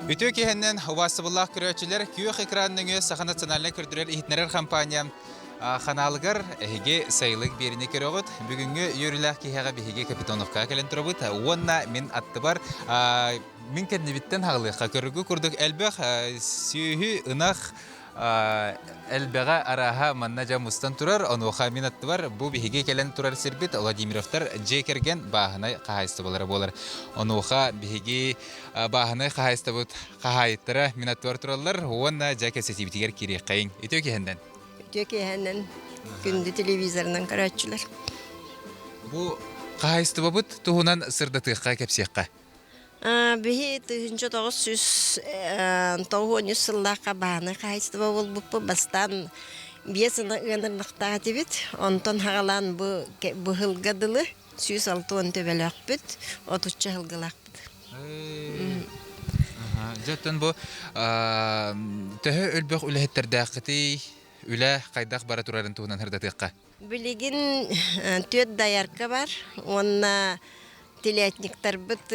Үтүө киһинэн убаастабыллаах көрөөччүлэр күөх экран нөҥүө Саха национальнай көрдөрөр иһитиннэрэр компания ханаалыгар эһиги сайылык биэриини көрөҕүт. Бүгүҥҥү үөрүүлээх киһиэхэ биһиги Капитоновкаҕа кэлэн турабыт уонна мин аттыбар мин кэннибиттэн хаҕылыахха көрүгү курдук элбэх сүөһү, ынах элбэҕэ арааһа манна дьэ мустан турар. Онуоха мин аттыбар бу биһиги кэлэн турар сирбит Владимировтар дьиэ кэргэн бааһынай хаһаайыстыбалара буолар. Онуоха биһиги бааһынай хаһаайыстыбыт хаһаайыттара мин аттыбар тураллар уонна дьэ кэпсэтиибитигэр киириэххэйиҥ. Үтүө киһиннэн. Үтүө киэһэнэн күндү телевизорынан көрөөччүлэр. Бу хаһаайыстыбабыт туһунан сырдатыахха кэпсиэххэ. Биһи 1993 сыллаахха бааһынай хаһаайыстыба буолбуппут. Бастаан биэс ыанарлахтаах этибит. Онтон хаҕалаан бу быһылга дылы 160 төбөлөөхпүт, отучча сылгылаахпыт. Дьэ, оттон бу төһө өлбөх үлэһиттэрдээххитий? Үлэ хайдах бара турарын туһунан сырдатыахха. Билигин түөрт доярка бар уонна телятниктарбыт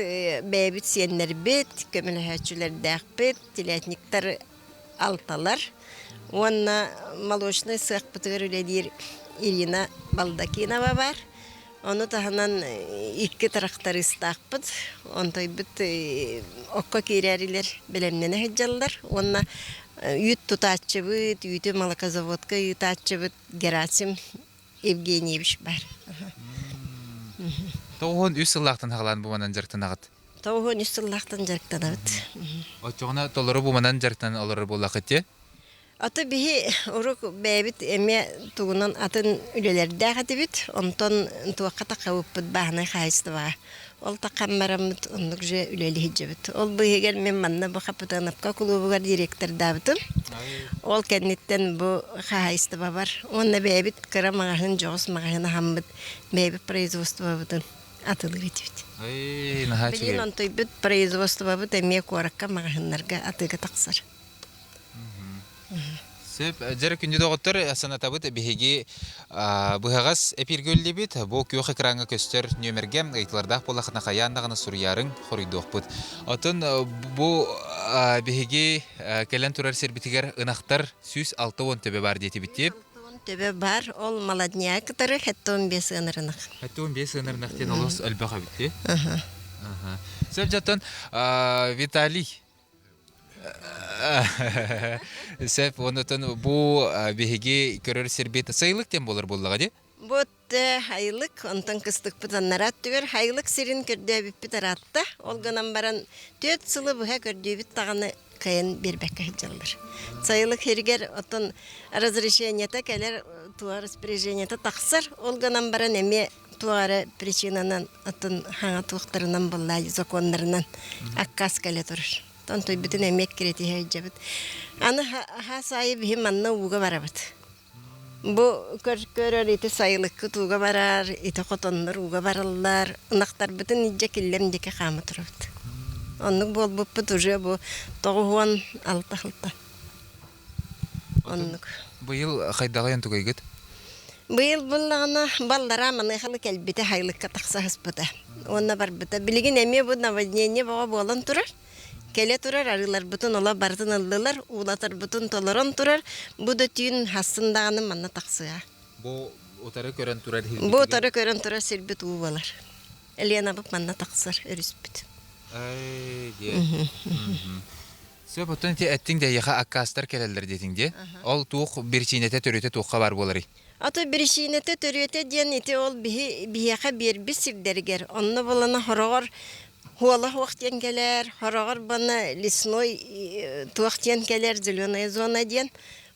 бэйэбит сиэннэрбит, көмөлөһөөччүлэрдээхпит, телятниктар алталар уонна молочнай сыахпытыгар үлэлиир Ирина Балдакинова бар. Ону таһынан икки трактористаахпыт, онтойбут окко киирээрилэр бэлэмнэнэ сылдьаллар уонна үүт тутааччыбыт, үүтү молокозаводка ыытааччыбыт Герасим Евгеньевич бар. 93 сыллаахтан хаҕалаан бу манан дьарыктанаҕыт? 93 сыллаахтан дьарыктанабыт. Оччоҕуна толору бу манан дьарыктанан олорор буоллаххыт дии? Аты биһи урук бэйэбит эмиэ тугунан атын үлэлэрдээх этибит. Онтон туохха таххабыппыт бааһынай хаһаайыстыбаҕа. Ол таххан бараммыт оннук же үлэлии сылдьабыт. Ол быыһыгар мин манна бу Хапытыанапка кулуубугар директордаабытым. Ол кэнниттэн бу хаһаайыстыбабар уонна бэйэбит кыра маҕаһыын, дьоҕус маҕаһыын аһаммыт бэйэбит производствобытын атылыыр этибит. Эй, наһаа Билигин үчүгэй. онтуйбут производствобыт эмиэ куоракка маҕаһыыннарга атыыга тахсар. Сөп. Дьэ, күндү доҕоттор, санатабыт биһиги быһаҕас эпиргэ үллибит. Бу күөх экраҥҥа көстөр нүөмэргэ ыйытылардаах буоллахына хайаан даҕаны суруйаарыҥ, хоруйдуохпут. Оттон бу биһиги кэлэн турар сирбитигэр ынахтар 160 төбө баар диэтибит дии. Төбө бар, ол молодняк кытары 75 ыанар ынах. 75 ыанар ынах диэн олус элбэх эбит дии. Сөп дьоттон Виталий Сөп, онутун бу биһиги көрөр сирбит сайылык диэн буолар буоллаҕа дии? Бу хайылык, онтон кыстыкпыт аннараа өттүгэр хайылык сирин көрдөөбүппүт ыраатта. Ол гынан баран түөрт сылы быһа көрдүүбүт даҕаны кыайан биэрбэккэ сылдьаллар. Сайылык сиригэр оттон разрешениета кэлэр, туох распоряжениета тахсар, ол гынан баран эмиэ туох эрэ причинанан атын хаҥа туохтарынан буолла законнарынан аккаас кэлэ турар. Онтуйбутун эмиэ эккирэтиһэ сылдьабыт. Аны хас аайы биһи манна ууга барабыт. Бу көрөр ити сайылыккыт ууга барар, ити хотоннор ууга бараллар. Ынахтарбытын илдьэ киллэм диэки хаама турабыт. Оннук буолбуппут уже бу 96 сылта. Оннук. Быйыл хайдаҕый тугайгыт? Быйыл буллаҕына баллараа маныахалы кэлбитэ хайылыкка тахса сыспыта. Уонна барбыта. Билигин эмиэ бу наводнение бөҕө буолан турар. Кэлэ турар арыыларбытын ола барытын ыллылар, уулатарбытын толорон турар. Бу да түүн хассын даҕаны манна тахсыа. Бу утары көрөн турар Бу утары көрөн турар сирбит уу буолар. Ленабыт манна тахсар өрүспүт. Эй, диэ. Сөп, оттон ити эттиҥ да эйиэхэ аккаастар кэлэллэр диэтиҥ дии. Ол туох биричиинэтэ төрүтэ туохха баар буоларый? А то биричиинэтэ төрүөтэ диэн ити ол биһи биһиэхэ биэрбит сирдэригэр онно булана хороҕор хуола хуох диэн кэлэр, хороҕор бана лесной туох диэн кэлэр, зеленая зона диэн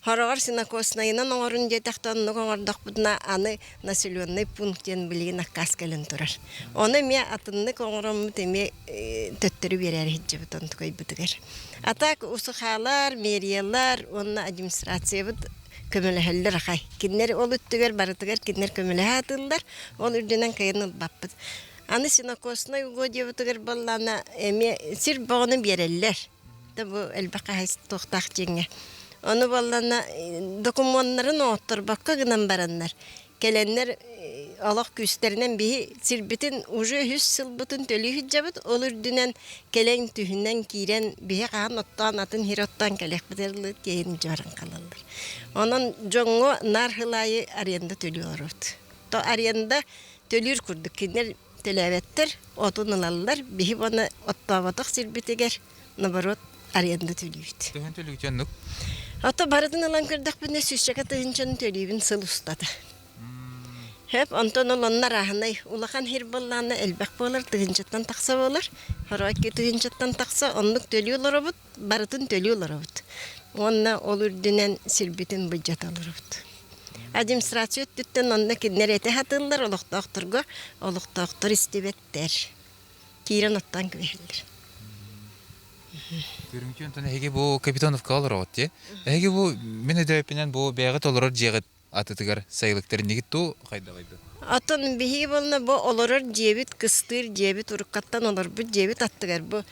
Хороҕор сенокоснайынан оҥорун диэтэхтэ оннук оҥордохпутуна аны населенный пункт диэн билигин аккаас кэлэн турар. Ону эмиэ атыннык оҥороммут эмиэ төттөрү биэрээри сылдьыбыт онтукайбытыгар. А так усухаалар, мэриялар уонна администрациябыт көмөлөһөллөр ахай. Кинилэр ол өттүгэр барытыгар кинилэр көмөлөһө сатыыллар, ол үрдүнэн кыайан ылбаппыт. Аны сенокосный угодьябытыгар буоллаҕына эмиэ сир боҕону биэрэллэр. Да бу элбэх хаһаайыстыбалаах дьиҥҥэ. Ону буоллаҕына докумуоннарын оҥотторбокко гынан бараннар, кэлэннэр Олох күүстэринэн биһи сирбитин уже үһүс сылбытын төлүү сылдьабыт. Ол үрдүнэн кэлэн түһүнэн киирэн биһи хаһан оттоон атын сир оттоон кэлиэхпитигэр дылы тиэйэн илдьэ баран хаалаллар. Онон дьоҥҥо наар сыл аайы аренда төлүү олоробут. То аренда төлүүр курдук кинилэр төлөөбөттөр, отун ылаллар. Биһи уонна оттооботох сирбитигэр наоборот аренда төлүүбүт. Төһөн төлүүтү оннук? Ото барытын ылан көрдөхпүнэ сүүсчэкэ тыһыынчаны төлүүбүн сыл устата. Хөп, онтон ол онно арааһынай улахан сир буоллаҕына элбэх буолар, тыһыынчаттан тахса буолар. Хороойки тыһыынчаттан тахса, оннук төлүү олоробут, барытын төлүү олоробут. Уонна ол үрдүнэн сирбитин былдьата олоробут. Администрация өттүттэн онно кинилэр этэ сатыыллар олохтоохторго, олохтоохтор истибэттэр. Киирэн оттоон кэбиһэллэр. Көрүҥтүөн онтон эһиги бу Капитоновка олороҕут дии. Эһиги бу мин өйдөөппүнэн бу бэйэҕит олорор дьиэҕит атытыгар сайылыктар иннигит туу хайдаҕый Оттон биһиги буолна бу олорор дьиэбит, кыстыыр дьиэбит, уруккаттан олорбут дьиэбит аттыгар бу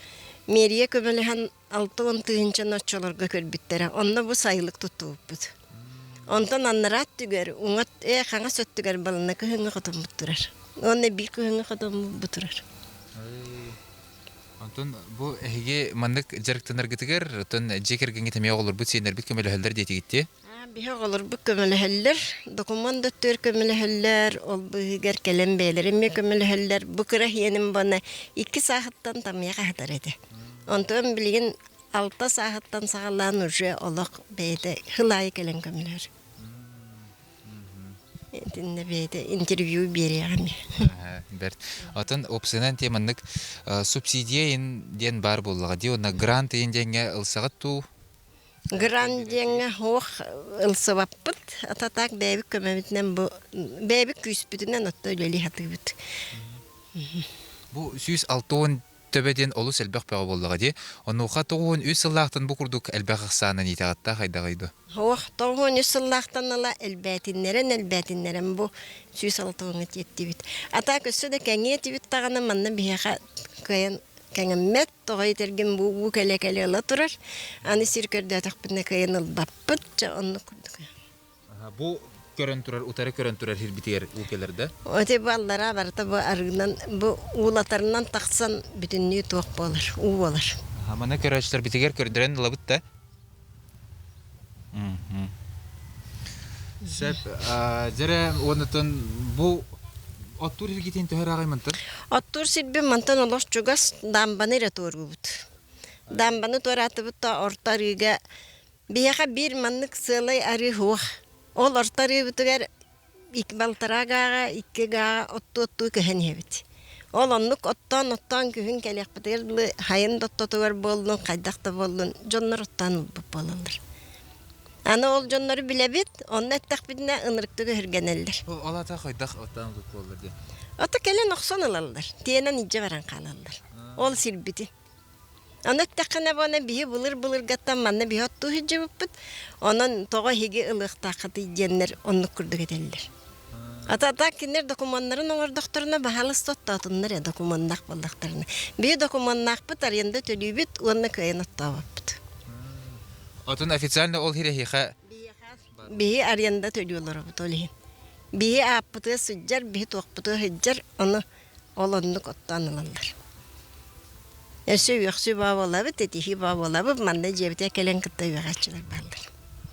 мэрия көмөлөһөн 60 тыһыынчаны оччолорго көрбүттэрэ. Онно бу сайылык туттубуппут. Онтон анараа өттүгэр, уҥа ээ хаҥас өттүгэр балына кыһыҥҥы хотоммут турар. Уонна биир кыһыҥҥы хотоммут бу турар. Онтон бу эһиги маннык дьарыктанаргытыгар, оттон дьиэ кэргэҥҥит эмиэ оҕолорбут, сиэннэрбит көмөлөһөллөр диэтигит дии? Биһи оҕолорбут көмөлөһөллөр, докумуон да өттүгэр көмөлөһөллөр, ол быыһыгар кэлэн бэйэлэрэ эмиэ көмөлөһөллөр. Бу кыра иэним бана икки сааһыттан тамыйах аһатар этэ. Онтон билигин алта сааһыттан саҕалаан уже олох бэйэтэ сыл аайы кэлэн көмөлөһөр. Итиннэ бэйэтэ интервью биэриэҕим. Бэрт. Оттон опсынан те маннык субсидия диэн баар буоллаҕа дии, уонна грант диэҥҥэ ылсаҕыт дуу? Грант диэҥҥэ суох ылсыбаппыт. Ата так бэйэбит көмөбүтүнэн бу бэйэбит күүспүтүнэн отто үлэлии сатыыбыт. Бу 160 төбө диэн олус элбэх бөҕө буоллаҕа дии. Онуоха 93 сыллаахтан бу курдук элбэх ахсаанан иитэҕиттэ хайдаҕый дуо? Суох, 93 сыллаахтан ыла элбээтиннэрэн элбээтиннэрэн бу 160-ҥа тиэртибит. А так өссө да кэҥиэ этибит даҕаны манна биһиэхэ кыайан кэҥэммэт, тоҕо этэргин бу уу кэлэ-кэлэ ыла турар. Аны сир көрдөөтөхпүнэ кыайан ылбаппыт, дьэ оннук курдук. Бу көрөн турар, утары көрөн турар сирбитигэр уу кэлэр да? Ити бу аллараа барыта бу арыынан, бу уулатарынан тахсан бүтүннүү туох буолар, уу буолар. Маны көрөөччүлэрбитигэр көрдөрөн ылабыт да? Сөп. Дьэрэ, уоннатан бу оттуур сиргитин төһө ырааҕый мантан? Оттуур сирбин мантан олох чугас дамбаны эрэ туоруубут. Дамбаны туораатыбыт да орто арыыга биһиэхэ биир маннык сыалай арыы суох. Ол орто арыыбытыгар балтараа гааҕа, икки гааҕа оттуу-оттуу көһөн иһэбит. Ол оннук оттоон-оттоон күһүн кэлиэхпитигэр дылы хайын да оттотугар буоллун, хайдах да буоллун, дьоннор оттоон ылбыт буолаллар. Аны ол дьоннору билэбит, онно эттэхпитинэ ынырыктык өһүргэнэллэр. Ол ата хайдах оттоон ылбыт буоллар диэн? Ото кэлэн охсон ылаллар, тиэнэн илдьэ баран хаалаллар. Ол сирбитин. Ону эттэххинэ буона биһи былыр-былыргаттан манна биһи оттуу сылдьыбыппыт, онон тоҕо эһиги ылыахтааххытый диэннэр оннук курдук этэллэр. Ата кинилэр докумуоннарын оҥордохторуна баһаалыста оттоотуннар ээ докумуоннаах буоллахтарына. Биһи докумуоннаахпыт, аренда төлүүбүт уонна кыайан оттообоппут. Отун официально ол иһир эһиэхэ Биһи аренда төлүү олоробут ол иһин. Биһи ааппытыгар сылдьар, биһи туохпутугар сылдьар, ону Ол оннук оттоон ылаллар. Өссө үөхсүү баа буолабыт, этиһии баа буолабыт, манна дьиэбитигэр кэлэн кытта үөҕээччилэр бааллар.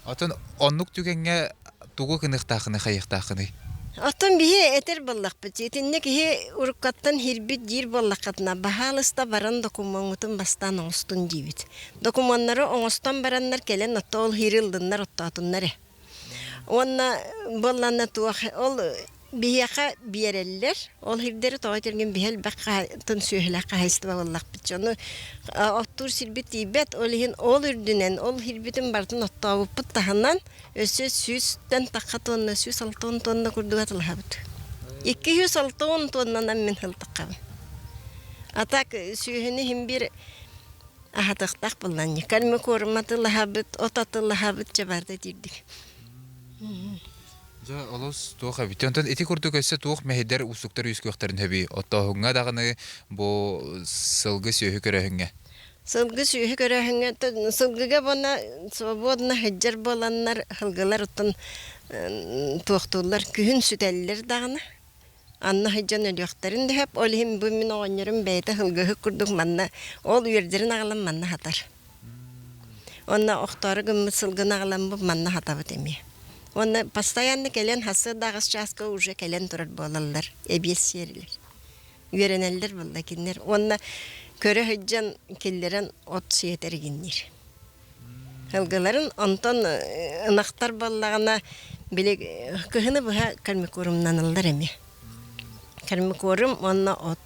Оттон оннук түгэҥҥэ тугу гыныахтааххыный, хайыахтааххыный? Оттон биһи этэр буоллахпыт, итиннэ киһи уруккаттан иһирбит диир буоллаххытына, баһаалыста баран докумуоҥҥутун бастаан оҥостун диибит. Докумуоннары оҥостон бараннар кэлэн отто ол иһири ыллыннар оттоотуннар ээ. Уонна буолланна туох ол биһиэхэ биэрэллэр. Ол сирдэри тоҕо этэргин биһи элбэх тын сүөһүлээх хаһаайыстыба буоллахпыт. Дьону оттуур сирбит тиийбэт. Ол иһин ол үрдүнэн ол сирбитин барытын оттообуппут таһынан өссө сүүстэн тахха тонна, 160 тонна курдук атылаһабыт. 260 тоннанан мин сылтаххабын. А так сүөһүнү иһин биир аһатыахтаах буоллаан кальмы куорум атылаһабыт, от атылаһабыт, чэ барыта итирдик. Дьэ, олус туох эбит. Онтон ити курдук өссө туох мэһэйдэр уустуктар үөскүөхтэрин сөбүй? Оттооһуҥҥа даҕаны бу сылгы сүөһү көрөөһүҥҥэ. Сылгы сүөһү көрөөһүҥҥэ сылгыга буона свободно сылдьар буоланнар сылгылар оттон туохтууллар күһүн сүтэллэр даҕаны. Анна сылдьан өлүөхтэрин да сөп. Ол иһин бу мин оҕонньорум бэйэтэ сылгыһыт курдук манна ол үөрдэрин аҕалан манна хатар. Уонна охтоору гыммыт сылгыны аҕаламмыт манна хатабыт эмиэ. Уонна постоянно кэлэн сарсыарда аҕыс чааска уже кэлэн турар буолаллар, эбиэс сиэрилэр. Үөрэнэллэр буолла кинилэр. Уонна көрө сылдьан киллэрэн от сиэтэр игинниир. Сылгыларын онтон ынахтар буоллаҕына били кыһыны быһа кальмикорумнаналлар эмиэ. Кальмикорум уонна от.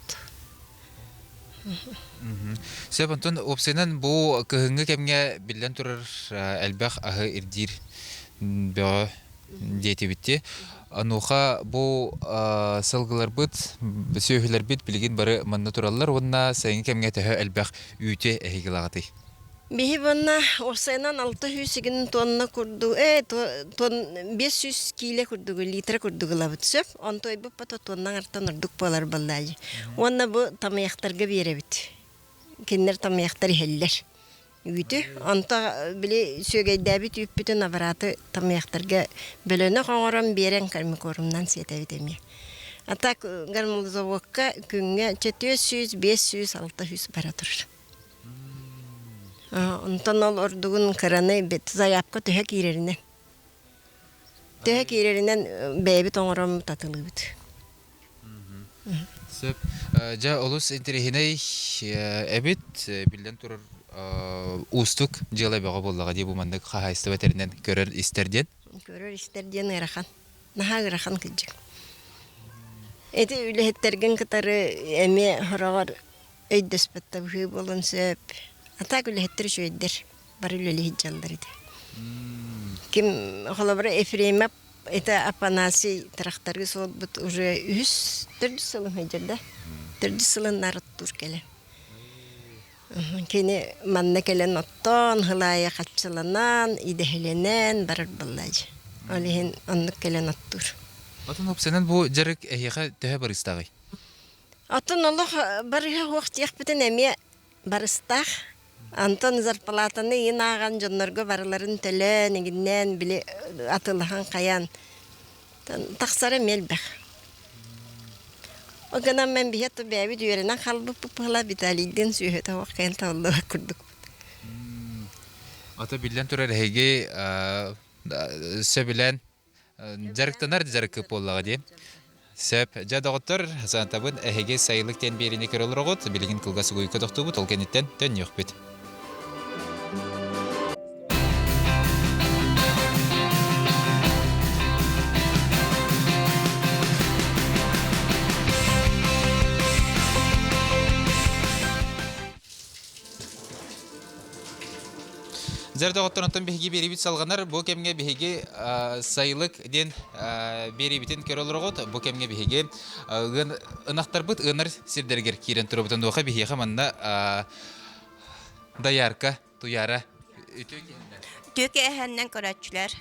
Сөп, онтон уопсайынан бу кыһыҥҥы кэмҥэ биллэн турар элбэх аһы ирдиир бөҕө диэтибит. Онуоха бу сылгыларбыт, сүөһүлэрбит билигин бары манна тураллар уонна сайыҥҥы кэмҥэ төһө элбэх үүтү эһиги ылаҕытый? Биһи уонна уопсайынан 600 игин тонна курдук, тон 500 киилэ курдугу, литра курдук ылабыт сөп. Онтуойбут бата тонна аҥартан ордук буолар буоллаайы. Уонна бу тамыйахтарга биэрэбит. Кинилэр тамыйахтар иһэллэр. Үүтү. Онто били сүөгэйдээбит үүппүтүн аппараты тамыйахтарга бөлөнөх оҥорон биэрэн кальмикорумнан сиэтэбит эмиэ. А так гармозаводка күҥҥэ 400, 500, 600 бара турар. Онтон ол ордугун кыраны заявка төһө киирэринэн. Төһө киирэринэн бэйэбит оҥороммут атылыыбыт. Сөп. Дьэ, олус интэриэһинэй эбит. Биллэн турар, уустук дьыала бөҕө буоллаҕа дии бу маннык хаһаайыстыба тэринэн көрөр-истэр диэн. Көрөр-истэр диэн ыарахан. Наһаа ыарахан кырдьык. Ити үлэһиттэргин кытары эмиэ хороҕор өйдөспөт да быһыы буолуон сөп. А так үлэһиттэр үчүгэйдэр, бары үлэлии сылдьаллар этэ. Ким холобура Ефремов это Афанасий тракторист буолбут уже үһүс, төрдүс сылын сылдьар да. Төрдүс сылын нарыттуур кэлэн. Кини манна кэлэн оттоон, хылаайа хаччыланан, идэһэлэнэн барар буоллаачы. Ол иһин оннук кэлэн оттуур. Отон уопсайынан бу дьарык эһиэхэ төһө барыстааҕый? Оттон олох барыһа суох диэхпитин эмиэ барыстаах. Антон зарплатаны ыйын ааҕан дьоннорго барыларын төлөөн, игиннээн, били атыылаһан хайаан тахсара эмиэ элбэх. Ол гынан мен биһи бэйэбит үөрэнэн хаалбыппыт быһыла Виталийдыын сүөһүтэ суох кэлэн табыллыбат курдукпут. Ото биллэн турар эһиги сөбүлээн Дьарыктанар дьарыккыт буоллаҕа дии. Сөп. Дьэ, доҕоттор, Саантабын эһиги сайылык диэн биэриини көрө олороҕут. Билигин кылгас угуйка тохтуубут, ол кэнниттэн төннүөхпүт. Дьэр доҕоттор, онтон биһиги биэриибит салҕанар. Бу кэмҥэ биһиги сайылык диэн биэриибитин көрө олороҕут. Бу кэмҥэ биһиги ынахтарбыт ыанар сирдэригэр киирэн турабыт. Онуоха биһиэхэ манна доярка Туяра үтүө киһиннэн. Үтүө киэһэннэн көрөөччүлэр.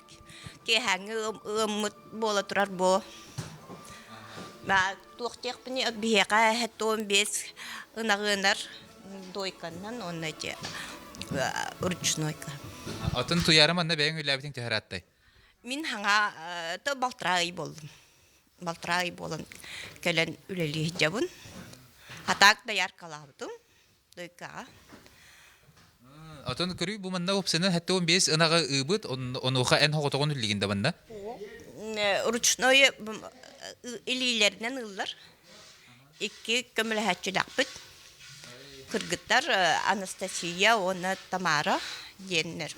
Киэһээҥҥи ыаммыт буола турар буо. Туох диэхпиний, биһиэхэ 75 ынаҕы ыанар дойканнан уонна ити ручнойка. Атын Туйаара манна бэйэҥ үлээбитиҥ төһө ырааттай? Мин хаҥа то балтараа ый буоллум. Балтараа ый буолан кэлэн үлэлии сылдьабын. Атаак дояркалаабытым дойкаҕа. Отон көрүй бу манна уопсайынан 75 ынаҕы ыыбыт, онуоха эн хоҕотоҕун үллигин да манна? Ручной илиилэринэн ыыллар. Икки көмөлөһөөччүлээхпит. Кыргыттар Анастасия уонна Тамара диэннэр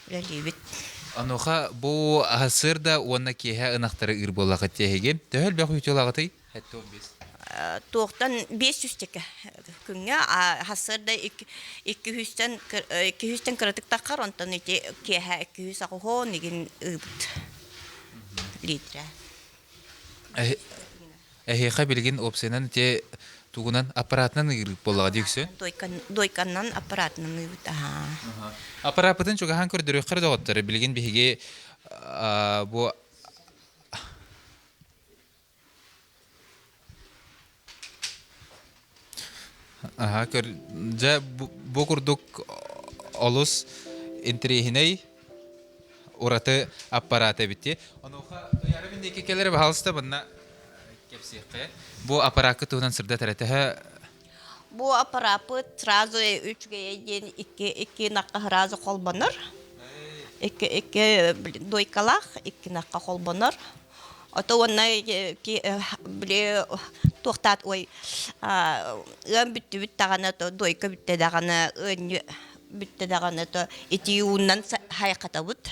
үлэлиибит. Онуоха бу сырда уонна киэһэ ынахтары ыыр буоллахыт тиэһиги. Төһө элбэх үүтү ылаҕытый? Туохтан 500 текэ күҥҥэ сарсыарда 200-тэн 200-тэн кыратык таххар, онтон ити киэһэ 280 игин ыыбыт литрэ. Эһиэхэ билигин уопсайынан ити тугунан аппаратынан ыырыыт буоллаҕа дии үксү? Дойканнан аппаратынан ыыбыт аһаа. Аппараппытын чугаһаан көрдөрүөххэ доҕоттор. Билигин биһиги бу Аһа, көр, дьэ бу курдук олус интэриэһинэй ураты аппарат эбит дии. Онуоха Туйаара мин диэки кэлэр баһаалыста манна. Кэпсиэххэ. Бу аппараакка туһунан сырдат эрэ төһө Бу аппарааппыт сразу үчүгэйэ диэн икки икки ынахха сразу холбонор. Икки икки дуойкалаах икки ынахха холбонор. Ото уонна били туохтаат ой ыам бүттүбүт даҕаны то дуойка бүттэ даҕаны ыанньы бүттэ даҕаны то итии уунан хайхатабыт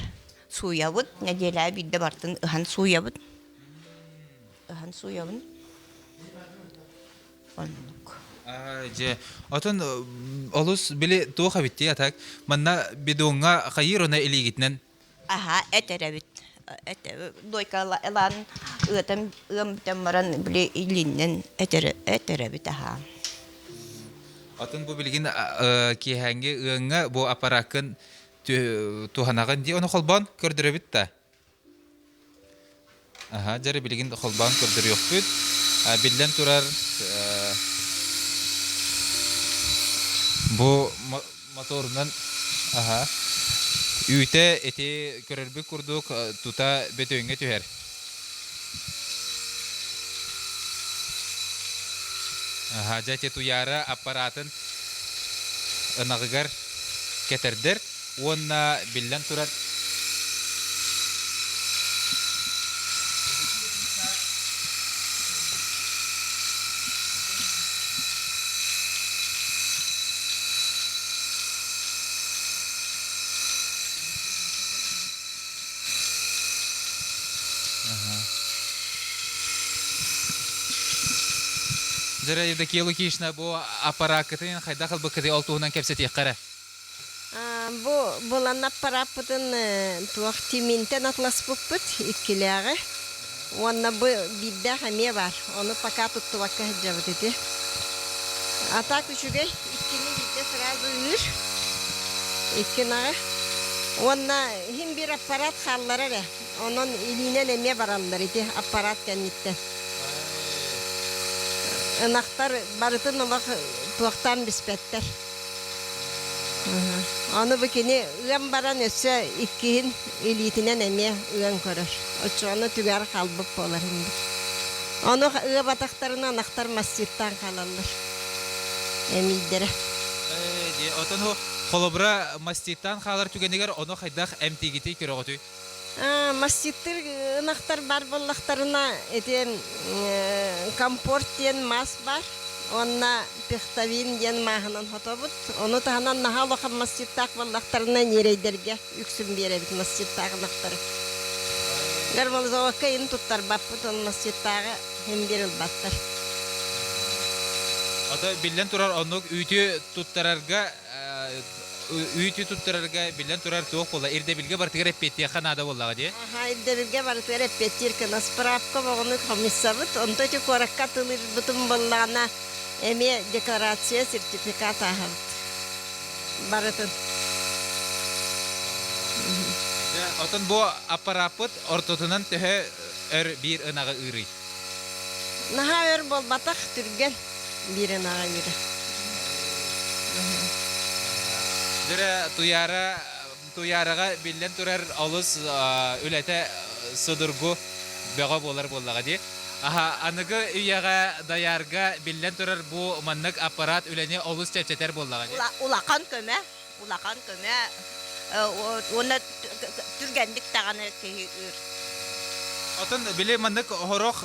сууйабыт нэдиэлэҕэ биирдэ бартын ыһан сууйабыт ыһан сууйабын Оннук. Дьэ, отон олус били туох эбит дии, а так манна бидоҥҥа хайыыр она илиигитинэн Аха, этэр эбит. Эт дойка ылан ыатан ыам бүтэн баран били илииннэн этэр этэр эбит аха. Атын бу билигин киэһээҥҥи ыаҥҥа бу аппарааккын туһанаҕын дии, ону холбоон көрдөрөбүт да. Аһа, дьэ эрэ билигин холбоон көрдөрүөхпүт. Биллэн турар, бу моторунан аһа, үүтэ ити көрөрбүт курдук тута бөтүөҥҥэ түһэр. Аһа, дьэ ити Туйаара аппараатын ынаҕыгар кэтэрдэр уонна биллэн турар Дьэ, Евдокия Лукична, бу аппарааккытын хайдах ылбыккытый ол туһунан кэпсэтиэххэ эрэ. Бу булан аппарааппытын туох Тиминтэн атласпыппыт иккилээҕи. Уонна бу биирдээх эмиэ баар. Ону пока туттубакка сылдьабыт ити. А так үчүгэй. Иккини биирдэ сразу ыыр. Икки ынаҕы. Уонна иһин биир аппарат хааллара эрэ. Онон илиинэн эмиэ бараллар ити аппарат кэнниттэн. Ынахтар барытын олох туохтаан биспэттэр. Аны бу кини ыан баран өссө иккиһин илиитинэн эмиэ ыан көрөр. Оччоҕуна түгэр хаалбыт буолар инник. Ону ыабатахтарына ынахтар массыыттаан хаалаллар. Эмиийдэрэ. Отон холобура маститтаан хаалар түгэнигэр ону хайдах эмтиигитий көрөҕүтүй? Маститтыр ынахтар бар буоллахтарына ити компорт диэн мас бар. Уонна Пехтовин диэн мааһынан хотобут. Ону таһынан наһаа улахан масчыттаах буоллахтарына ньирэйдэргэ үксүн биэрэбит масчыттаах ынахтары. Гармалзовокка ин туттарбаппыт, ол масчыттааҕы иһин биэр ылбаттар. Ото биллэн турар оннук үүтү туттарарга үүтү туттарарга биллэн турар туох буолла ирдэбилгэ барытыгар эппиэттиэххэ наада буоллаҕа дии. Аха, ирдэбилгэ барытыгар эппиэттиир гына справка оҕону хомуйсабыт. Онто ити куоракка атыылыырбытын буоллаҕына эмиэ декларация, сертификат ааһабыт. Барытын. Дьэ, отон бу аппарааппыт ортотунан төһө өр биир ынаҕы ыырый? Наһаа өр буолбатах, түргэн биир ынаҕы ыыры. Дьэ, Туйаара Туйаараҕа биллэн турар олус үлэтэ судургу бөҕө буолар буоллаҕа дии. Аһа, аныгы үйэҕэ дайаарга биллэн турар бу маннык аппарат үлэни олус чэпчэтэр буоллаҕа дии. Улахан көмө, улахан көмө уонна түргэнник даҕаны киһи ыыр. Отон били маннык хорох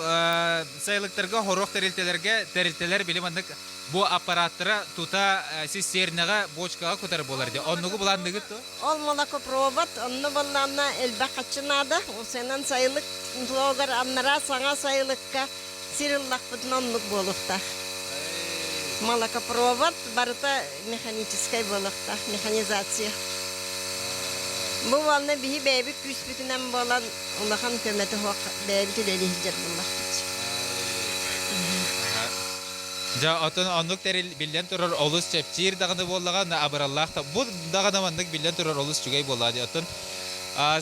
сайылыктарга хорох тэрилтэлэргэ тэрилтэлэр били маннык Бу аппараттара тута цистернаҕа, бочкаҕа кутар буолар дии. Оннугу былаанныгыт дуо? Ол молокопровод онно буоллаҕына элбэх харчы наада. Усенан сайылык туогар аннараа саҥа сайылыкка сир ыллахпытына оннук буолуохтаах. Молокопровод барыта механическай буолуохтаах, механизация. Бу уонна биһи бэйэбит күүспүтүнэн буолан улахан көмөтө суох бэйэбит үлэлии сылдьар буоллахпыт. Дьэ, оттон оннук тэрил биллэн турар олус чэпчиир даҕаны буоллаҕа, абыраллаах да бу даҕаны маннык биллэн турар олус үчүгэй буоллаҕа дии. Оттон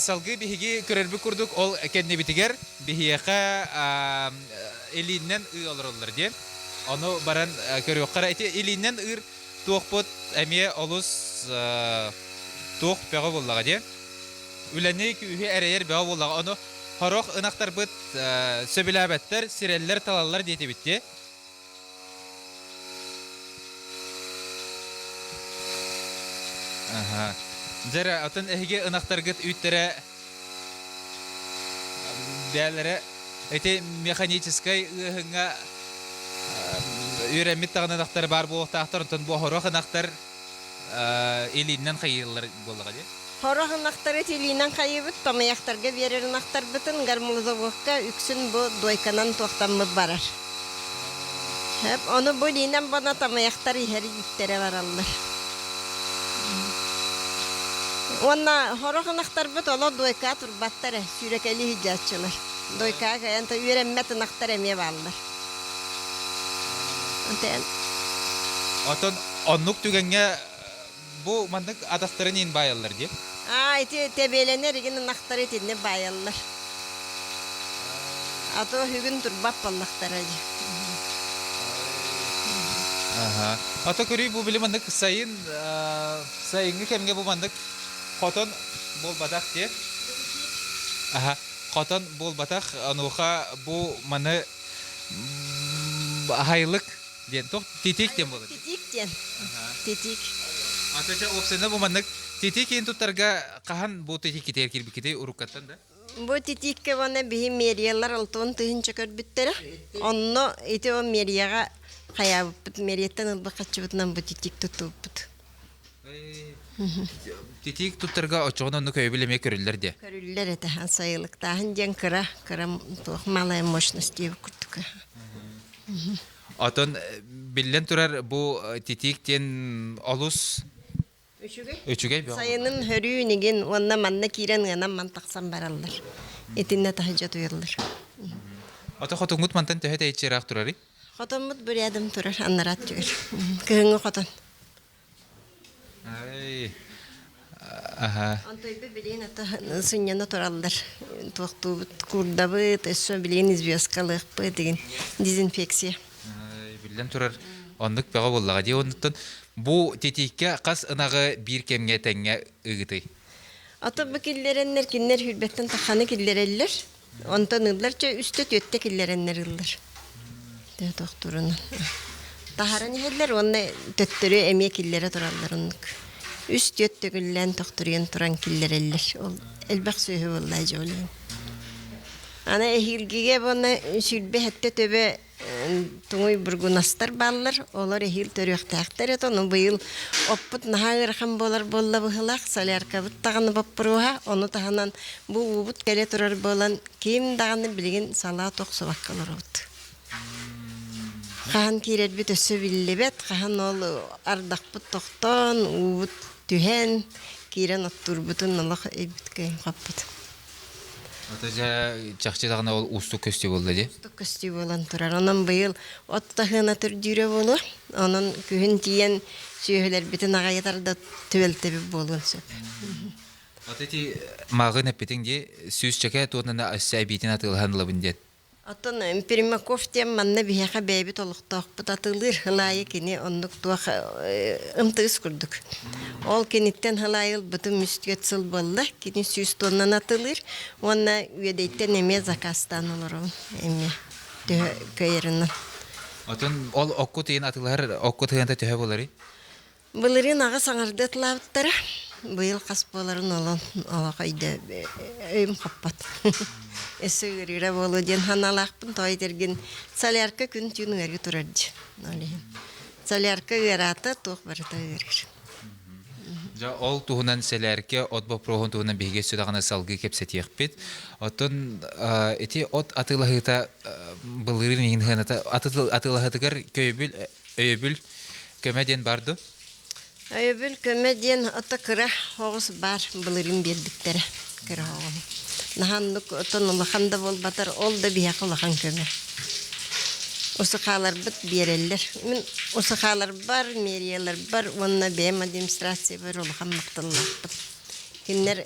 салгыы биһиги көрөрбүт курдук ол кэннибитигэр биһиэхэ илииннэн ыы олороллор дии. Ону баран көрүөххэ эрэ. Ити илииннэн ыыр туохпут эмиэ олус туох бөҕө буоллаҕа дии. Үлэни күүһү эрэйэр бөҕө буоллаҕа. Ону. Хорох ынахтарбыт сөбүлээбэттэр, сирэллэр, талаллар диэтибит дии. Аха. Дьэрэ, атын эһиги ынахтаргыт үүттэрэ бээлэрэ ити механическай ыаһыҥҥа үөрэммит даҕаны ынахтар баар буолуохтаахтар, онтон бу хорох ынахтар илииннэн хайыыллар буоллаҕа дии. Хорох ынахтары илиинэн хайыыбыт, томуйахтарга биэрэр ынахтарбытын гармузовокка үксүн бу дуойканан туохтаммыт барар. Ону бу илиинэн бона тамайахтар иһэр үүттэрэ бараллар. Уонна хорох ынахтарбыт оло дуойкаа турбаттар ээ, сүүрэкэлии сылдьааччылар. Дуойкаа кыайан үөрэммэт ынахтар эмиэ бааллар. Отон оннук түгэҥҥэ бу маннык атахтарын иин баайаллар дии. Аа, ити тэбиэлэнэр игин ынахтары итиннэ баайаллар. А то бүгүн турбат буоллахтара дии. Аха. Ото көрүй бу били маннык сайын сайыҥҥы кэмҥэ бу маннык хотон буолбатах дии. Аха. Хотон буолбатах. Онуоха бу маны аһайлык диэн туох титик диэн буолар. Титик диэн. Титик. Ата уопсайынан бу маннык титик иин туттарга хаһан бу титик китээр киирбиккитий уруккаттан да? Бу титиккэ уонна биһи мериялар алтыан тыһыынча көрбүттэрэ. Онно ити ол мерияҕа хайаабыппыт мерияттан ылбыт хаччыбытынан бу титик туттубуппут. Титиик туттарга оччоҕуна оннук өйөбүл эмиэ көрүллэр диэ. Көрүллэр этэ. Сайылыктааһын диэн кыра, кыра туох малая мощность диэбит курдук. Отон биллэн турар бу титиик диэн олус Үчүгэй. Үчүгэй бөҕө. Сайынын хөрүүн игин уонна манна киирэн ыанан ман тахсан бараллар. Итиннэ таһыдьа туйаллар. Ото хотуҥҥут мантан төһө тэйиччи ыраах турарый? Хотоммут бурядым турар аннараат түгэр. Кыһыҥҥы хотон. Ай. Аха. Онтойбу билигин ата сынньана тураллар. Туохтуубут, куурдабыт, өссө билигин известкалыахпыт деген дезинфекция. Биллэн турар, оннук бөҕө буоллаҕа дии. Оннуттан бу титииккэ хас ынаҕы биир кэмҥэ тэҥҥэ ыгытый? Ото бу киллэрэннэр кинилэр хүрбэттэн тахханы киллэрэллэр. Онтон ыллар чэ үстэ түөттэ киллэрэннэр ыллар. Тохтурунан. Таһаран иһэллэр уонна төттөрү эмиэ киллэрэ тураллар оннук. Үс түөт төгүллээн тохтуруйан туран киллэрэллэр. Ол элбэх сүөһү буолла дьэ ол иһин. Аны эһиилгигэ уонна 27 төбө туҥуй бургунастар бааллар, олор эһиил төрүөхтээхтэр этэ, ону быйыл оппут наһаа ыарахан буолар буолла быһыылаах, соляркабыт даҕаны боппуруоһа, ону таһынан бу уубут кэлэ турар буолан, ким даҕаны билигин салаат охсубакка олоробут. Хаһан киирэрбит өссө биллибэт, хаһан ол ардахпыт тохтоон, уубут түһэн, киирэн оттуурбутун олох өйбүт кыайан хоппут. Ото дьэ чахчы даҕаны ол уустук көстүү буолла дии. Уустук көстүү буолан турар. Онон быйыл от таһыына түрдүүрэ буолуо. Онон күһүн тиийэн сүөһүлэрбитин аҕайытар да түбэлтэбит буолуон сөп. Ото ити мааҕын эппитиҥ дии, сүүсчэкэ туоннаны өссө эбиитин атыылаһан ылабын диэн. Оттон Примаков диэн манна биһиэхэ бэйэбит олохтоохпут атыылыыр хылаайы кини оннук туох ымтыыс курдук. Ол киниттэн хылаайы ылбытым үс-түөрт сыл буолла. Кини 100 тоннан атыылыыр уонна Үөдэйтэн эмиэ заказтаан олоробун эмиэ төһө кыайарынан. Отон ол оккут иһин атыылаһар оккут ыһыанта төһө буоларый? Былырыын аҕа саҥарды атылаабыттара. Быйыл хас буоларын олон олох өйдө өйүм хоппот. Өссө ыарыыра буолуо диэн санаалаахпын. Тоҕо этэргин солярка күн-түүн ыарыы турар дии. Ол иһин. Солярка ыараата, туох барыта ыарыыр. Дьэ, ол туһунан сэлээркэ от боппуруоһун туһунан биһиги өссө даҕаны салгыы кэпсэтиэхпит. Оттон ити от атыылаһыыта былырыын иһин сыаната атыылаһыытыгар көйөбүл Өйөбүл көмө диэн бар дуо? Өйөбүл көмө диэн ото кыра оҕус баар былырыын биэрбиттэрэ кыра оҕуһу. Наһааннык отон улахан да буолбатар, ол да биһиэхэ улахан көмө. Усукааларбыт биэрэллэр. Мин усукааларбар, мэрияларбар уонна бэйэм администрациябар улахан махталлаахпын. Кинилэр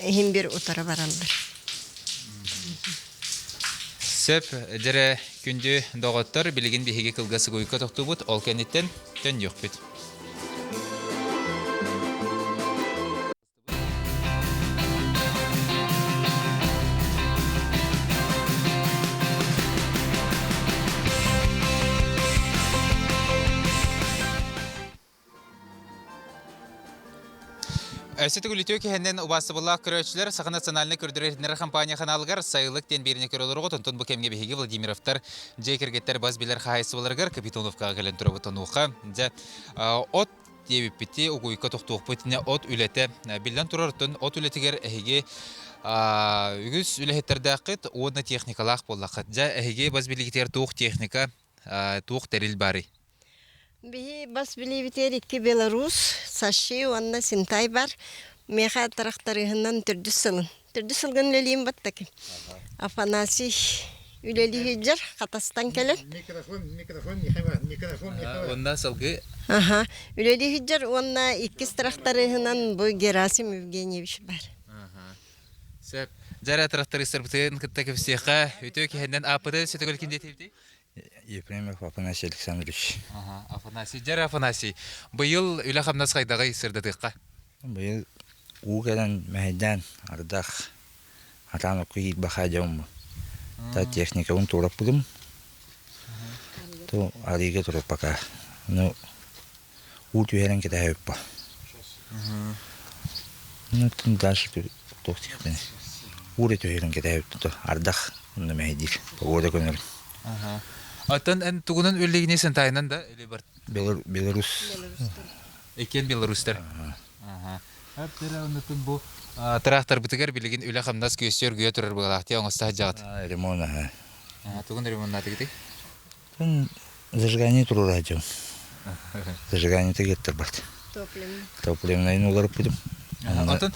иһин биир утары бараллар. Сөп, дьэрэ күндү доҕоттор, билигин биһиги кылгас угуйка тохтуубут, ол кэнниттэн төннүөхпүт. Өссө төгүл үтүө киһинэн убаастабыллаах көрөөччүлэр Саха национальнай көрдөрөр-иһитиннэрэр компания ханаалыгар Сайылык диэн биэриини көрө олороҕут. Онтон бу кэмҥэ биһиги Владимировтар дьиэ кэргэттэр бас билэр хаһаайыстыбаларыгар Капитоновкаҕа кэлэн турабыт. Онуоха дьэ от диэбиппити угуйка тохтуохпут итинэ от үлэтэ биллэн турар. Оттон от үлэтигэр эһиги үгүс үлэһиттэрдээххит уонна техникалаах буоллаххыт. Дьэ эһиги бас билигитигэр туох техника, туох тэрил баарый? Биһи бас билиибитигэр икки Беларусь, Саши уонна Синтай бар. Миэхэ тырахтарыыһынан төрдүс сылын. Төрдүс сылгын үлэлиим баттаки. Афанасий үлэлии сылдьар, Хатастан кэлэн. Микрофон, микрофон, Михаил, микрофон, Михаил. Уонна салгыы? Аха, үлэлии сылдьар уонна иккис тырахтарыыһынан бу Герасим Евгеньевич бар. Сөп. Дьэ, тырахтарыыстарбытын кытта кэпсиэххэ. Үтүө киһинэн ааппыты сөтөгөл киндиэтибитий? Ефремов Афанасий Александрович. Ага, Афанасий. Дьэ, Афанасий, быйыл үлэ-хамнас хайдаҕый сырдатыахха? Быйыл уу кэлэн мэһэйдээн ардах атаан окко киирбэхэ дьоммун. Та техникабын туораппытым. То арыыга турар пока. Ну, уу түһэрэн кэтэһэбиппа. Ну, дальше туох диэхпиний. Уу эрэ түһэрин кэтэһэбит то ардах онно мэһэйдиир. Погода көнөр. Оттон эн тугунан үллигини сентайынан да или бар? Беларусь. Иккиэн беларустар. Оннутун бу тыраахтарбытыгар билигин үлэ-хамнас күөстүү өргүйэ турар быһыылаах дии оҥосто сылдьаҕыт. Ремонт аһа. Тугун ремоннаатыгытый? Зажигание туруорааччым. Зажигание геттарбат. Топливнайын уларыппытым. Онтон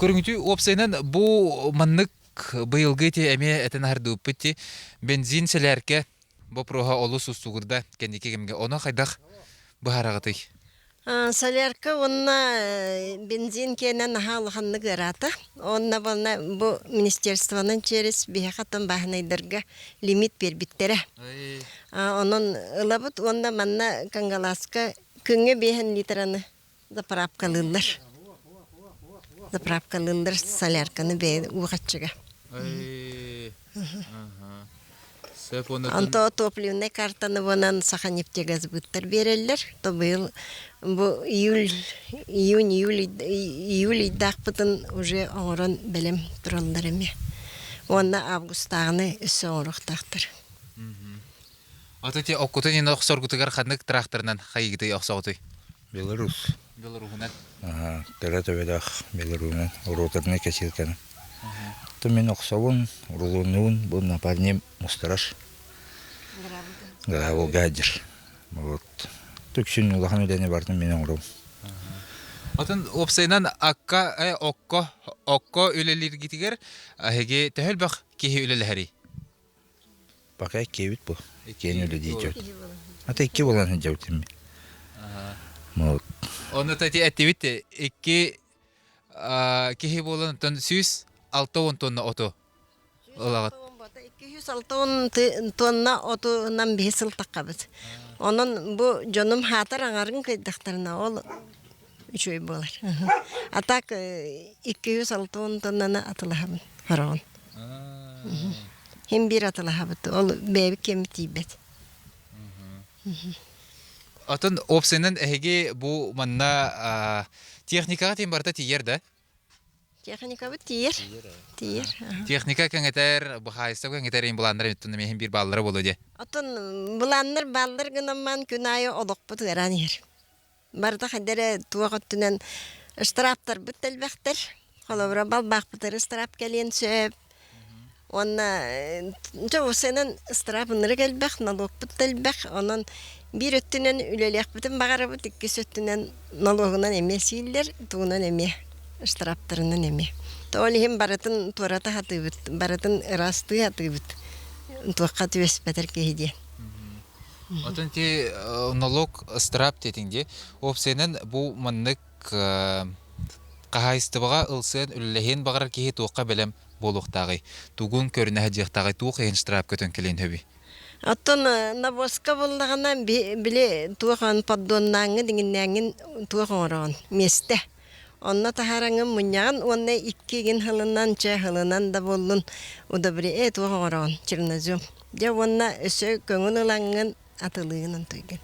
көрүҥүтү уопсайынан бу маннык быйылгы ити эмиэ этэн аһардыбыппыт ти бензин сэлээркэ боппуруоһа олус устугурда кэнники кэмҥэ ону хайдах быһаараҕытый? Солярка уонна бензин киэнэ наһаа улаханнык ыараата. Уонна буолна бу министерствонан через биһиэхэ оттон бааһынайдарга лимит биэрбиттэрэ. Онон ылабыт уонна манна Кангалааска күҥҥэ биэһэн литраны заправкалыыллар. Заправкалыыллар солярканы бэйэ уухаччыга. Онто топливнай картаны буонан Саханефтегазбыттар биэрэллэр. То быйыл бу июль, июнь, июль, июль ыйдаахпытын уже оҥорон бэлэм тураллар эмиэ. Уонна августааҕыны өссө оҥоруохтаахтар. Ото ти оккутун ин охсоргутугар ханнык тракторынан хайыгытый охсоҕутуй? Беларусь. Беларуһунан. Аха, кыра төбөлөөх Беларуһунан роторнай косилканы. То мин охсобун, рулоннуун, бу напарним мустарар. Граволга дьир. Вот. Түксүн улахан үлэни бартын мин оҥорум. Отон уопсайынан акка, э, окко, окко үлэлииргитигэр эһиги төһө элбэх киһи үлэлэһэрий? Пока иккиэбит бу. Иккиэн үлэлии дьон. Ата икки буолан сылдьабыт Вот. Ону тати эттибит икки киһи буолан оттон 160 тонна оту ылаҕыт. 260 тонна отунан биһи сыл таххабыт. Онон бу дьонум хаатар аҥарын кыйдахтарына ол үчүгэй буолар. А так 260 тоннаны атылаһабын хороҕун. Хим биир атылаһабыт. Ол бэйэбит кэммит тиийбэт. Атын опсайынан эһиги бу манна техникаҕа тиийэн барыта тиийэр да? Техникабыт тиийэр. Тиийэр. Техника кэҥэтэр, быһаайыстыба кэҥэтэр иһин былааннар эбиттэн эмиэ биир бааллара буолуо дии. Оттон былааннар бааллар гынан күн аайы олохпут ыараан иһэр. Барыта хайда эрэ туох өттүнэн ыстырааптарбыт да элбэхтэр. Холобура, балбаахпытыгар ыстыраап кэлиэн сөп. Уонна дьэ уопсайынан ыстыраап ынырык элбэх, нолуокпут да элбэх. Онон биир өттүнэн үлэлиэхпитин баҕарабыт, иккис өттүнэн нолуогунан эмиэ сииллэр, тугунан эмиэ, ыстырааптарынан эмиэ. То ол иһин барытын туората сатыыбыт, барытын ыраастыы сатыыбыт. Туохха түбэспэтэр киһи диэн. Отон ити налог ыстыраап диэтиҥ дии. Уопсайынан бу маннык хаһаайыстыбаҕа ылсыан үлэлэһиэн баҕарар киһи туохха бэлэм буолуохтааҕый? Тугун көрүнэ сылдьыахтааҕый? Туох иһин штраф көтөн кэлиэн сөбүй? Оттон навозка буллаҕына били туох поддоннааҥҥын иҥиннээҥҥин туох оҥороҕун миэстэ. Онно таһаараҥҥын мунньаҕын уонна иккигин һылынан чэ һылынан да буоллун удобрение туох оҥороҕун чернозем. Дьэ уонна өссө көҥүл ылаҥҥын атылыыгын онтуйгун.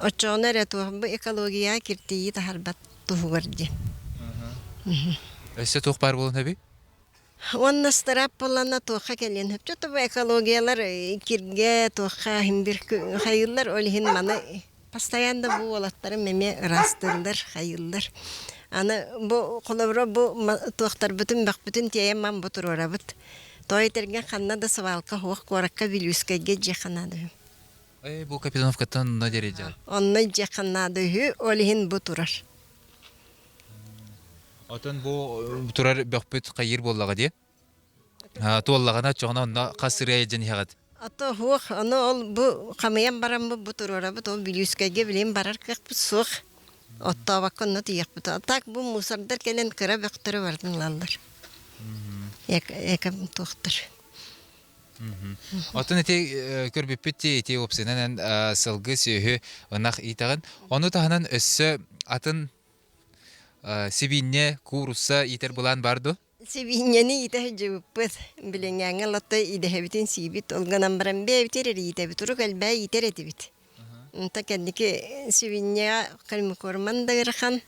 Оччоҕуна эрэ туох бу экологияҕа киртийии таһарбат. туһугар диэн. Өссө туох баар буолуон эбий? Уонна ыстараап буоллаҕына туохха кэлиэн сөп. Чё-то экологиялар киргэ туохха иһин бир хайыыллар, ол иһин маны постоянно бу уолаттарым эмиэ ыраастыыллар, хайыыллар. Аны бу холобура бу туохтарбытын бөхпүтүн тиэйэн ман бу туруорабыт. Тоҕо этэргэ ханна да свалка суох куоракка Вилюйскайга дьиэххэ наада үһү. Э, бу Капитоновкаттан онно диэри дьэ. Онно дьиэххэ наада үһү, ол иһин бу турар. Отон бу турар бөхпүт хайыыр буоллаҕа дии. Туоллаҕына оччоҕуна онно хас сырыа илдьэн иһэҕит? Ото суох, ону ол бу хамыйан бараммыт бу туруорабыт, ол Бүлүүскэйгэ билигин барар кыахпыт суох. Оттообокко онно тиийиэхпит. А так бу мусордар кэлэн кыра бөхтөрү барытын ылаллар. Эко туохтар. Оттон ити көрбүппүт дии ити уопсайынан сылгы, сүөһү, ынах иитэҕин. Ону таһынан өссө атын сибиинньэ, куурусса иитэр былаан бар дуо? Сибиинньэни иитэ сылдьыбыппыт. Билиҥҥээҥҥэ лотто идэһэбитин сиибит. Ол гынан баран бэйэбитигэр эрэ иитэбит. Урук элбэҕи иитэр этибит. Онто кэнники сибиинньэҕэ кальмикорман да ыарахан.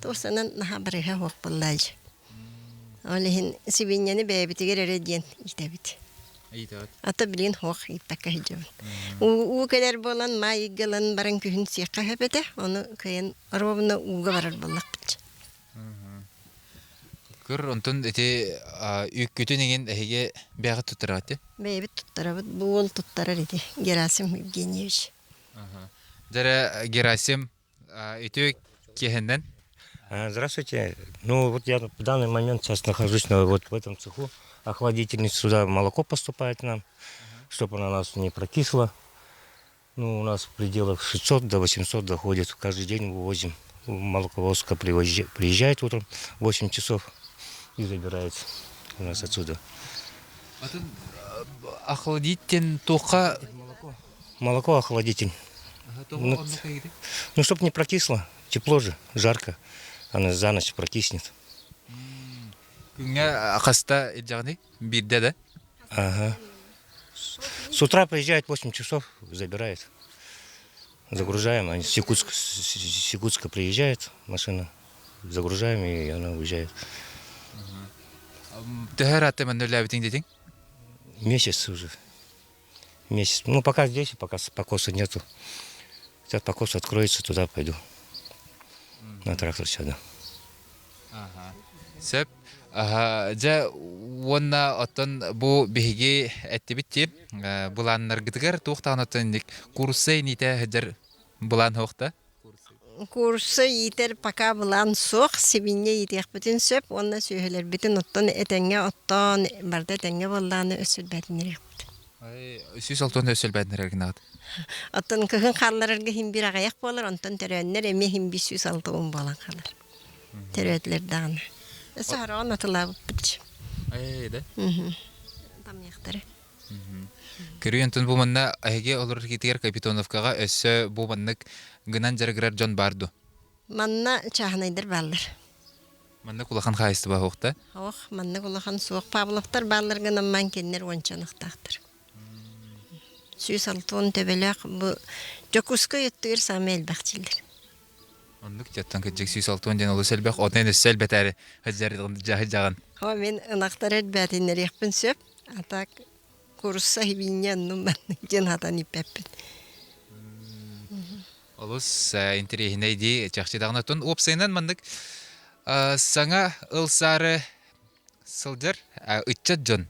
Туосанан наһаа барыһа суох буоллаа дьэ. Ол иһин сибиинньэни бэйэбитигэр эрэ диэн иитэбит. Иитэҕит. Ата билигин суох ииппэккэ сылдьабын. Уу, уу кэлэр буолан маай ыйга ылан баран күһүн сиэххэ сөп этэ. Ону кыайан ровно ууга барар буоллахпыт. Көр, онтон ити үүккүтүн иҥин эһиги бэйэҕит туттараҕыт дии? Бэйэбит туттарабыт. Бу уол туттарар ити Герасим Евгеньевич. Дьэ Герасим үтүө киэһэннэн. Здравствуйте. Ну вот я в данный момент сейчас нахожусь на, вот в этом цеху. Охладительный сюда молоко поступает нам, чтобы оно у нас не прокисло. Ну, у нас в пределах 600 до 800 доходит. Каждый день вывозим. Молоковозка приезжает утром в 8 часов и забирает у нас отсюда. Атын охладитель туохха Молоко. Молоко охладитель. Ну, ну, чтобы не прокисло. Тепло же, жарко. Она за ночь прокиснет. Күҥҥэ хаста илдьэҕиний? Биирдэ да? Ага. С утра приезжает в 8 часов, забирает. Загружаем, они с Якутска, с Якутска приезжает машина, загружаем, и она уезжает. Төһө ыраатта манна үлэлээбитиҥ диэтиҥ? Месяц уже. Месяц. Ну, пока здесь, пока покоса нету. Сейчас покос откроется, туда пойду. На трактор сяду. Сөп. Дьэ, уонна оттон бу биһиги эттибит дии, былааннаргытыгар туох даҕаны оттон инник куурусса иниитэ сылдьар былаан суох да? Куурусса иитэр пока былаан суох, сибиинньэ иитиэхпитин сөп уонна сүөһүлэрбитин оттон этэҥҥэ оттоон, барыта этэҥҥэ буоллаҕына өссө элбээтиннэриэхпит. 160 өссө элбээтиннэрэр гынаҕыт? Оттон кыһын хаалларарга иһин биир аҕыйах буолар, онтон төрөөннөр эмиэ иһин биир 160 буолан хаалар. Төрөөтүлэр даҕаны. Өссө хороҕон атылаабыппыт. Ээ, да? Тамыахтара. Көрүү онтон бу манна эһиги олорор киитигэр Капитоновкаҕа өссө бу маннык гынан дьарыгырар дьон баар дуо? Манна чааһынайдар бааллар. Маннык улахан хаһаайыстыба суох да? Ох, маннык улахан суох. Павловтар бааллар гынан маан кинилэр уонча ынахтаахтар. 160 төбөлөөх бу Дьокуускай өттүгэр саамай элбэх дииллэр. Оннук дьаттан кырдьык 160 диэн олус элбэх, онон өссө элбэтээри сылдьаҕын. Хо мин ынахтар элбээтиннэриэхпин сөп, а так курса хибиинньэ оннун маннык диэн хатан иппэппин. Олус интэриэһинэй дии чахчы даҕаны. Оттон уопсайынан маннык саҥа ылсаары сылдьар ыччат дьон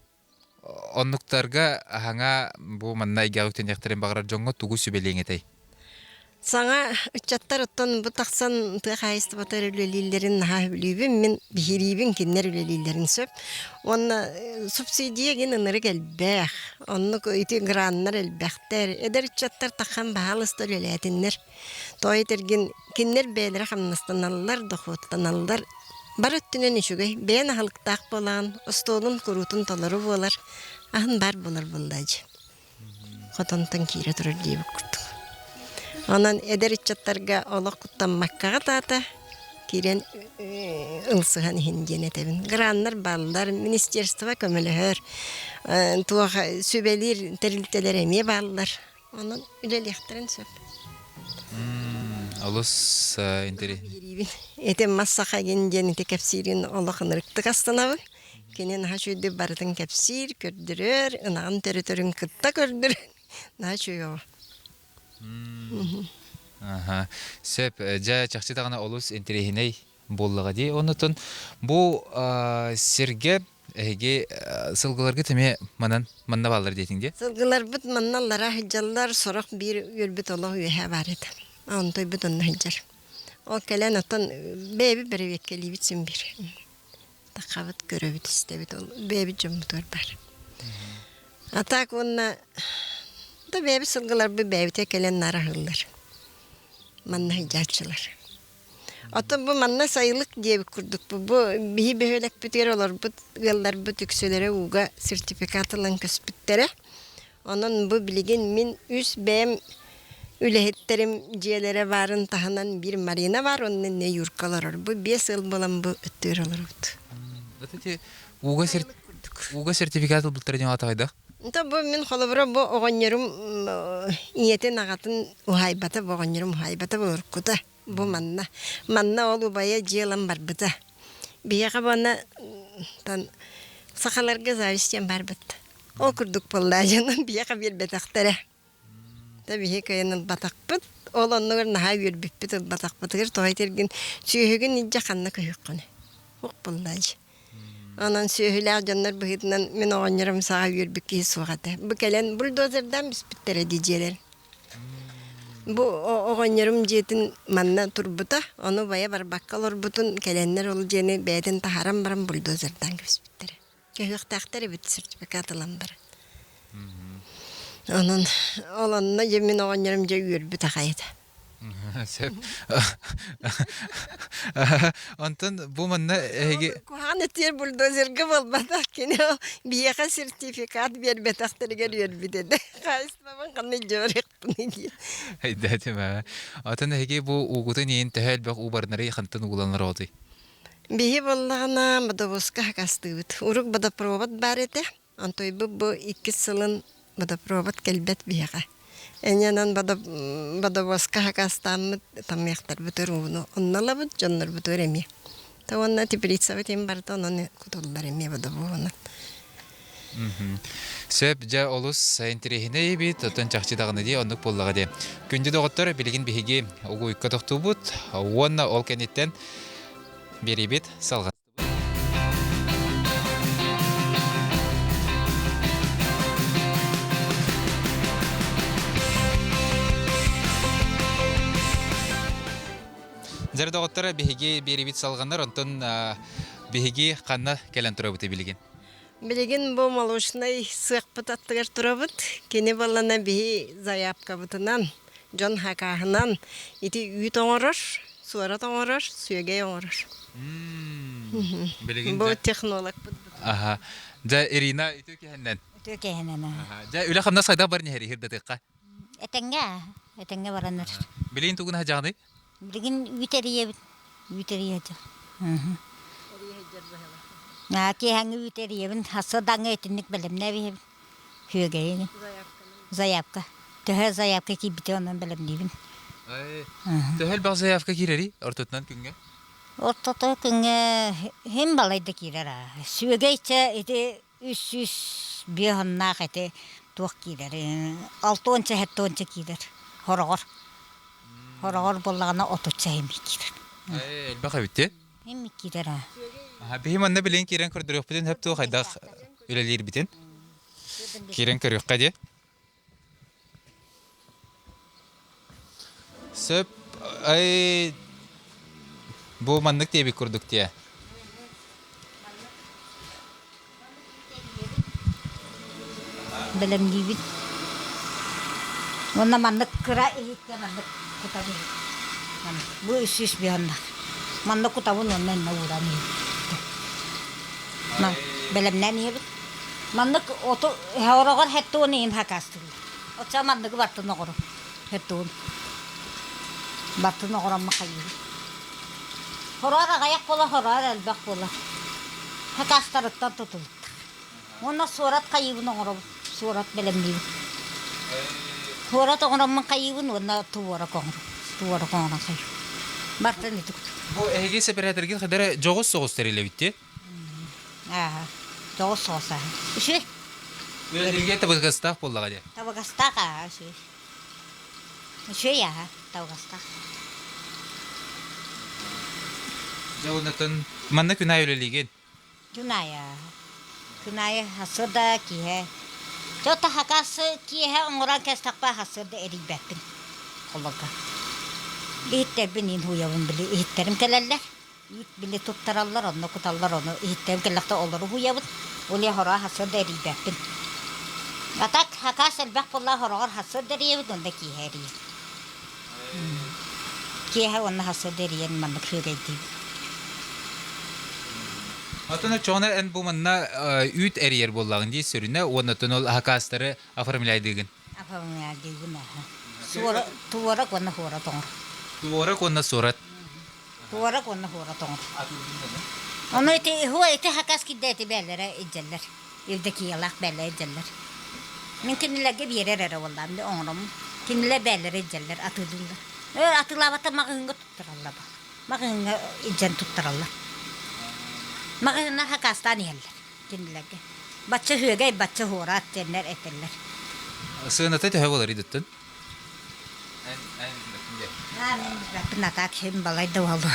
Оннуктарга аһаҥа бу манна эйгэҕэ үктэниэхтэрин баҕарар дьоҥҥо тугу сүбэлиэҥ этэй? Саҥа ыччаттар оттон бу тахсан тыа хаһаайыстыбатыгар үлэлииллэрин наһаа сөбүлүүбүн, мин биһириибин кинилэр үлэлииллэрин сөп. Уонна субсидия гин ынырык элбэх, оннук ити граннар элбэхтэр. Эдэр ыччаттар таххан баһаалыста үлэлээтиннэр. Тоҕо этэргин кинилэр бэйэлэрэ хамнастаналлар, дохуоттаналлар. Бары өттүнэн үчүгэй, бэйэн аһылыктаах буолаҕын, остуолун куруутун толору буолар, аһын баар буолар буоллаа дьэ. Хотонтон киирэ турар диэбит курдук. Онон эдэр ыччаттарга олох куттаммаккаҕа таата киирэн ылсыһан иһин диэн этэбин. Граннар бааллар, министерство көмөлөһөр, туох сүбэлиир тэрилтэлэр эмиэ бааллар. Онон үлэлиэхтэрин сөп. Олус интэриэһинэй. Биһириибин. Ити мас саха гин диэн ити кэпсиирин олох ынырыктык астанабын. Кини наһаа үчүгэйдик барытын кэпсиир, көрдөрөр, ынаҕын төрөтөрүн кытта көрдөрөр. Наһаа үчүгэй оҕо. Аха. Сөп. Дьэ, чахчы даҕаны олус интэриэһинэй буоллаҕа дии. Оннуттан бу сиргэ эһиги сылгыларгыт эмиэ манан манна бааллар диэтиҥ дии? Сылгыларбыт манна аллара сылдьаллар, сорох биир үөрбүт олох үөһэ баар этэ. Онтойбут онно сылдьар. Ол кэлэн оттон бэйэбит бэрэбиэркэлиибит син биир. Таххабыт, көрөбүт, истэбит, ол бэйэбит дьоммутугар баар. А так уонна да бэйэбит сылгыларбыт бэйэбитэ кэлэн наар аһыыллар. Манна сылдьааччылар. Оттон бу манна сайылык диэбит курдук бу биһи бөһүөлэкпитигэр олорбут ыалларбыт үксүлэрэ ууга сертификат ылан көспүттэрэ. Онон бу билигин мин үс бэйэм үлэһиттэрим дьиэлэрэ баарын таһынан биир Марина баар уонна иннэ Юрка олорор. Бу 5 ыал буолан бу өттүгэр олоробут. Вот эти ууга, ууга сертификат ылбыттара диэн аата Онто бу мин холобура бу оҕонньорум ийэтин аҕатын уһаайбата бу оҕонньорум уһаайбата бу уруккута бу манна. Манна ол убайа дьиэ ылан барбыта. Биһиэхэ буонна тан сахаларга зависть диэн барбыт. Ол курдук буолла дьонум биһиэхэ биэрбэтэхтэрэ. Та биһи кыайан ылбатахпыт. Ол оннугар наһаа үөрбүппүт ылбатахпытыгар тоҕо этэргин сүөһүгүн илдьэ ханна көһүөххүнүй? Ух буолла дьэ. Онон сүөһүлээх дьоннор быһыытынан мин оҕонньорум саҕа үөрбүт киһи суох этэ. Бу кэлэн бульдозердаан бүспүттэрэ дии дьиэлэр. Бу оҕонньорум дьиэтин манна турбута, ону байа барбакка олорбутун кэлэннэр ол дьиэни бэйэтин таһааран баран бульдозердаан кэбиспиттэрэ. Көһүөхтээхтэр эбит сертификат ылан баран. Онон ол онно дьэ мин оҕонньорум дьэ үөрбүт аҕай этэ. Сөп. Онтон бу манна эһиги Куһаҕан этиэр бульдозерга буолбатах кини ол биһиэхэ сертификат биэрбэтэхтэригэр үөрбүт этэ. Хаһаайыстыбабын ханна илдьэ барыахпыный диэн. Өйдөөтүм ээ. Оттон эһиги бу уугутун иһин төһө элбэх уу барынарый хантан ууланар оҕотуй? Биһи буоллаҕына бодобуоска хакастыыбыт. Урук водопровод баар этэ. Онтуйбут бу иккис сылын водопровод кэлбэт биһиэхэ. Энньэнэн водовозка хакастааммыт таммыахтарбытыгар ууну онно ылабыт, дьоннорбутугар эмиэ. Та уонна теплицабыт иһин барыта онон кутуллар эмиэ водовоһунан. Сөп, дьэ олус интэриэһинэй эбит, оттон чахчы даҕаны дии, оннук буоллаҕа дии. Күндү доҕоттор, билигин биһиги угуйка тохтуубут уонна ол кэнниттэн биэриибит салҕанар. Дьэр доҕоттор, биһиги биэрибит салҕанар, онтон биһиги ханна кэлэн турабыт билигин? Билигин бу молочнай сыахпыт аттыгар турабыт. Кини буоллана биһи заявкабытынан, дьон хакааһынан ити үүт оҥорор, суорат оҥорор, сүөгэй оҥорор. Билигин Бу технологпыт. Аха. Дьэ, Ирина, үтүө киһиннэн. Үтүө киһинэн. Дьэ, үлэ-хамнас хайдах баран иһэр иһирдатыахха? Этэҥҥэ, этэҥҥэ баран эрэр. Билигин тугун хаһдьаҕыный? Билигин үүт эрийэбит. Үүт эрийэ Киэһэҥҥи үүт эрийэбин. Садаҥҥа итинник бэлэмнээбиһэбин. Күөгэйин. Заявка. Төһө заявка киирбитэ онон бэлэмниибин. Төһө элбэх заявка киирэрий ортотунан күҥҥэ? Ортото күҥҥэ иһин балайда киирэр аа. Сүөгэй чэ ити 305 оннаах ити туох киирэр алтыонча сэттионча киирэр хороҕор. Хороҕор буоллаҕына отучча эмиэ киирэр. Элбэх эбит дии. Эмиэ киирэр аа. Биһи манна билигин киирэн көрдөрүөхпүтүн сөп дуо хайдах үлэлиирбитин? Киирэн көрүөххэ дии. Сөп ай бу маннык диэбит курдук диэ. Бэлэмниибит. Уонна маннык кыра иһиккэ маннык кутабын. Бу үс биһаннах. Манна кутабын уонна инна ууран иһэбит. Бэлэмнээн иһэбит. Маннык оту хороҕор хеттуун иһин хакаастыыллар. Оччо манныгы бартын оҕору хеттуун. Бартын оҕороммо хайыыбыт. Хороор аҕыйах буола, хороор элбэх буола. Хакаастарыттан тутулуктар. Уонна суорат хайыыбын оҥоробут, суорат бэлэмниибит. Суорат оҥороммун хайыыбын уонна творог оҥоробут. Творог оҥорон хайы. Бартан ити Бу эһиги сэпэрээтэргит хадара дьоҕус соҕус тэрилэбитти. Аа, дьоҕус соҕус аа. Үчүгэй. Үлэлииргэ табыгастаах буоллаҕа дии. Табыгастаах аа, үчүгэй. Үчүгэй аа, табыгастаах. Дьэ, оннуттан манна күн аайы үлэлиигин. Күн аайы Күн аайы сарсыарда киэһэ. Дьэ оттон хакас киэһэ оҥорон кэстэхпэ сарсыарда эрийбэппин холлорго. Иһиттэрбин иин һууйабын били иһиттэрим кэлэллэр. Үүт били туттараллар, онно куталлар, ону иһиттэрим кэллэхтэ олору һууйабын. Ол иһин хороҕор сарсыарда эрийбэппин. А так хакас элбэх буоллаҕа хороҕор сарсыарда эрийэбит уонна киэһэ эрийэбит. Киэһэ уонна сарсыарда эрийэн маннык сүөгэйдиибит. Оттон оччоҕуна эн бу манна үүт эрийэр буоллаҕын дии сүрүнэ уонна оттон ол хакаастары оформляйдыыгын. Оформляйдыыбын аха. Суора, туорак уонна хуора тоҥор. Туорак уонна суорат. Туорак уонна хуора тоҥор. Ону ити хуа ити хакас кирдэ ити бээлэрэ илдьэллэр. Евдокиялаах бээлэрэ илдьэллэр. Мин кинилэргэ биэрэр эрэ буоллаам дии оҥороммун. Кинилэр бээлэрэ илдьэллэр, атыылыыллар. Ээ, атыылаабата маҕаһыыҥҥа туттараллар бу. Маҕаһыыҥҥа илдьэн туттараллар. Маҕаһыыннар хакаастаан иһэллэр кинилэргэ. Бачча үөгэй, бачча хуораат диэннэр этэллэр. Сыаната төһө буолар идыттын? Мин билбэппин, атаа киһим балай да буолуо.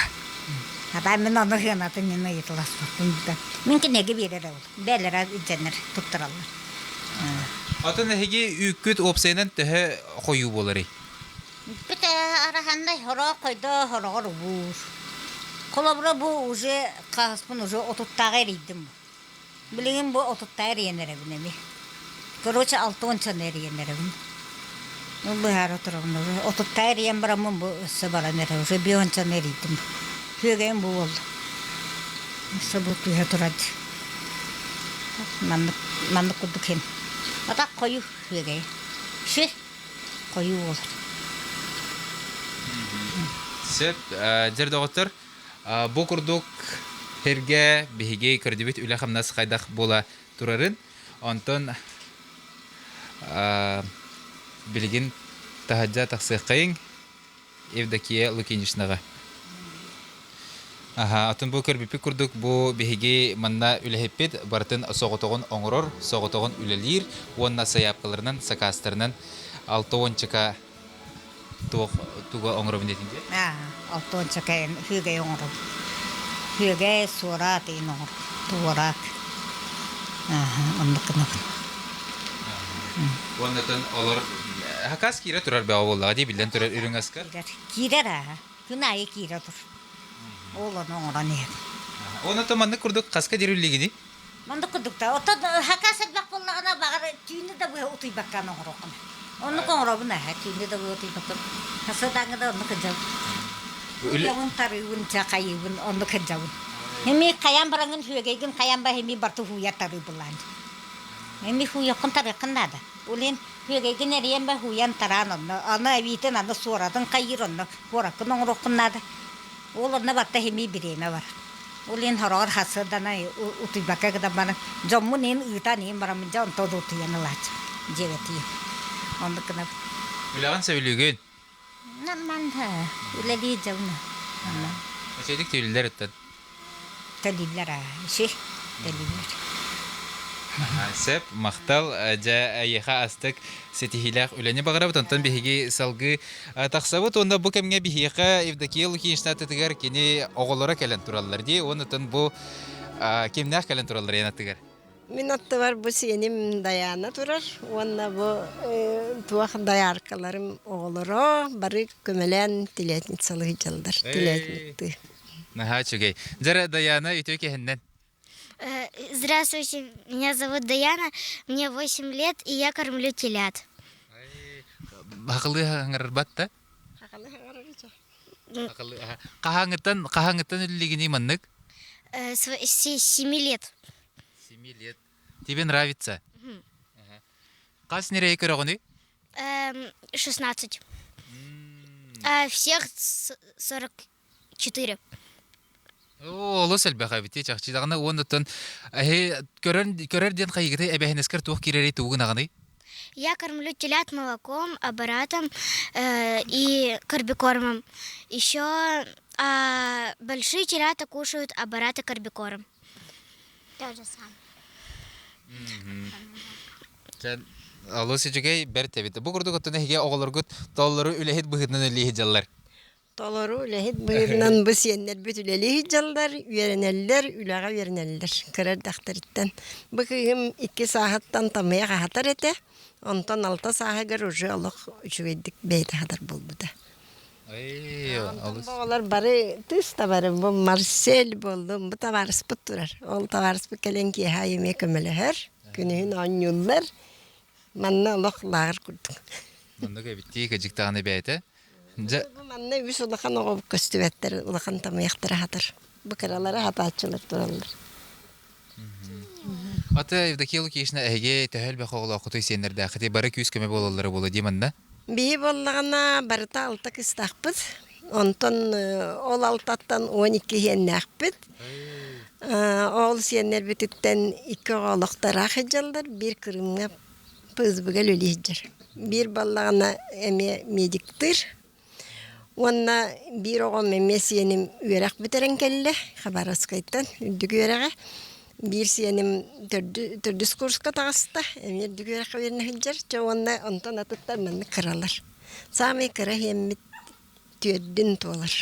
Атаа мин ону сыанатын мин ыйыталаспаппын да. Мин кинигэ биэрэр ол. Бээлэрэ илдьэннэр туттараллар. Отон эһиги үүккүт уопсайынан төһө хойуу буоларый? Бүт араханнай хороох хойдо хороҕор убуур. Холобура бу уже хаһыспын уже отуттааҕы эрийдим. Билигин бу отуттаа эрийэн эрэбин эми. Короче, 60 эрийэн эрэбин. Ну, быһаара турабын. Отуттаа эрийэн бараммын бу өссө баран эрэ. Уже биончаны эрийдим. Күөгэйим бу буолла. Өссө бу түһэ турар. Маннык, маннык курдук хин. Атак хойу күөгэй. Ши хойуу буолар. Сөп, дьэр доҕоттор, Бу курдук сиргэ биһиги көрдүбүт үлэ-хамнас хайдах буола турарын. Онтон билигин таһырдьа тахсыаххайыҥ Евдокия Лукиничнаҕа. Аха, атын бу көрбүппүт курдук бу биһиги манна үлэһиппит барытын соҕотоҕун оҥорор, соҕотоҕун үлэлиир уонна сайаапкаларынан, сакаастарынан 60 туох туга оҥоробун диэтиҥ дии? Аа, алтуонча күөгэй оҥоробун. Күөгэй, суораат иин оҥор, туораат. Ааһа, оннук гынабын. Уоннатан олор хакас киирэ турар бөҕө буоллаҕа дии, биллэн турар үрүҥ аска. Киирэр. Киирэр ааһа. Күн аайы киирэ тур. Ол ону оҥорон иһэбин. Онон маннык курдук хаска дирүллигини? Маннык курдук да. Оттон хакас элбэх буоллаҕына, баҕар түүнү да быһа утуйбаккан оҥоруоххун. Оннук оҥоробун ээ, түүнү да быһа утуйбаккын. Хасыдаҥҥа да оннук сылдьабын. Уйабын, тарыыбын, чэ хайыыбын, оннук сылдьабын. Эми хайаан бараҥын сүөгэйгин хайаан ба эми барты хууйар тарыы булаан. Эми хууйаххын тарыаххын наада. Ол иһин сүөгэйгин эрийэн ба хууйан тараан онно, аны эбиитин аны суоратын хайыыр онно куораккын оҥоруоххун наада. Ол онно барта химии бириэмэ бар. Ол иһин хороҕор хасыардана утуйбакка гынан баран дьоммун иһин ыытан иһин бараммын дьэ онтон утуйан ылааччы дьиэбэ тиийэн. Оннук гынабын. Үлэҕин сөбүлүүгүн? Нормально үлэлии дьабына. Үчүгэйдик түүллэр ыттан. Төлүүллэр аа, үчүгэй төлүүллэр. Сөп, махтал. Дьэ, эйиэхэ астык ситиһиилээх үлэни баҕарабыт. Онтон биһиги салгыы тахсабыт уонна бу кэмҥэ биһиэхэ Евдокия Лукинична аттытыгар кини оҕолоро кэлэн тураллар дии. Уонна бу кимнээх кэлэн тураллар эн аттыгар? Мин аттыбар бу сиэним Дайаана турар уонна бу туох дояркаларым оҕолоро бары көмөлөөн телятницалыы сылдьаллар, телятниктыы. Наһаа үчүгэй. Дьэ, Дайаана үтүө киһиннэн. Здравствуйте, меня зовут Даяна, мне 8 лет, и я кормлю телят. Хахылыы хаҥырбат да? Хаһааҥҥыттан хаһааҥҥыттан үллигиний маннык? С 7 лет. Семи лет. Тебе нравится? Хас нерей көрөҕүнүй? 16. Всех 44. Оо, олус элбэх эбит чахчы даҕаны уонна оттон эһи көрөр көрөр диэн хайыгытай эбэһинэскэр туох киирэрий тугу гынаҕыный? Я кормлю телят молоком, аппаратом и корбикормом. Еще а, большие телята кушают аппараты корбикорм. То же самое. Олус үчүгэй бэрт эбит. Бу курдук оттон эһиги оҕолоргут толору үлэһит быһыытынан үлэлии сылдьаллар. Толору үлэһит быһыытынан бу сиэннэрбит үлэлии сылдьаллар, үөрэнэллэр, үлэҕэ үөрэнэллэр кыра эрдэхтэриттэн. Бу кыыһым икки сааһыттан тамыйах аһатар этэ, онтон алта сааһыгар уже олох үчүгэйдик бэйэтэ аһатар буолбута. Оҕолор бары тыс да бары бу Марсель буоллум, бу табаарыспыт турар. Ол табаарыспыт кэлэн киэһэ аайы эмиэ көмөлөһөр, күнүһүн оонньууллар. Манна олох лааҕыр курдук. Маннык эбиттии кыдьык даҕаны бэйэтэ. Дьэ Бу манна үс улахан оҕо көстүбэттэр, улахан тамыйахтара аһатар. Бу кыралара аһатааччылар тураллар. Ата Евдокия Лукична эһиги төһө элбэх оҕолооххутуй сиэннэрдээххитий бары күүс-көмө буолаллара буолуо дии манна? Биһи буоллаҕына барыта алта кыстаахпыт. Онтон ол алтаттан 12 сиэннээхпит. Ол сиэннэрбититтэн икки оҕо олохтораах сылдьаллар, биир Крымҥа ПСБ-га үлэлии сылдьар. Биир буоллаҕына эмиэ медиктыыр. Уонна биир оҕом эмиэ сиэним үөрэх бүтэрэн кэллэ Хабаровскайтан үрдүк үөрэҕэ. Биир сиэним төрдүс курска таҕыста, эмиэ үрдүк үөрэххэ үөрэнэ сылдьар. Чэ уонна онтон атыттар маннык кыралар. Саамай кыра сиэммит түөрдүн туолар.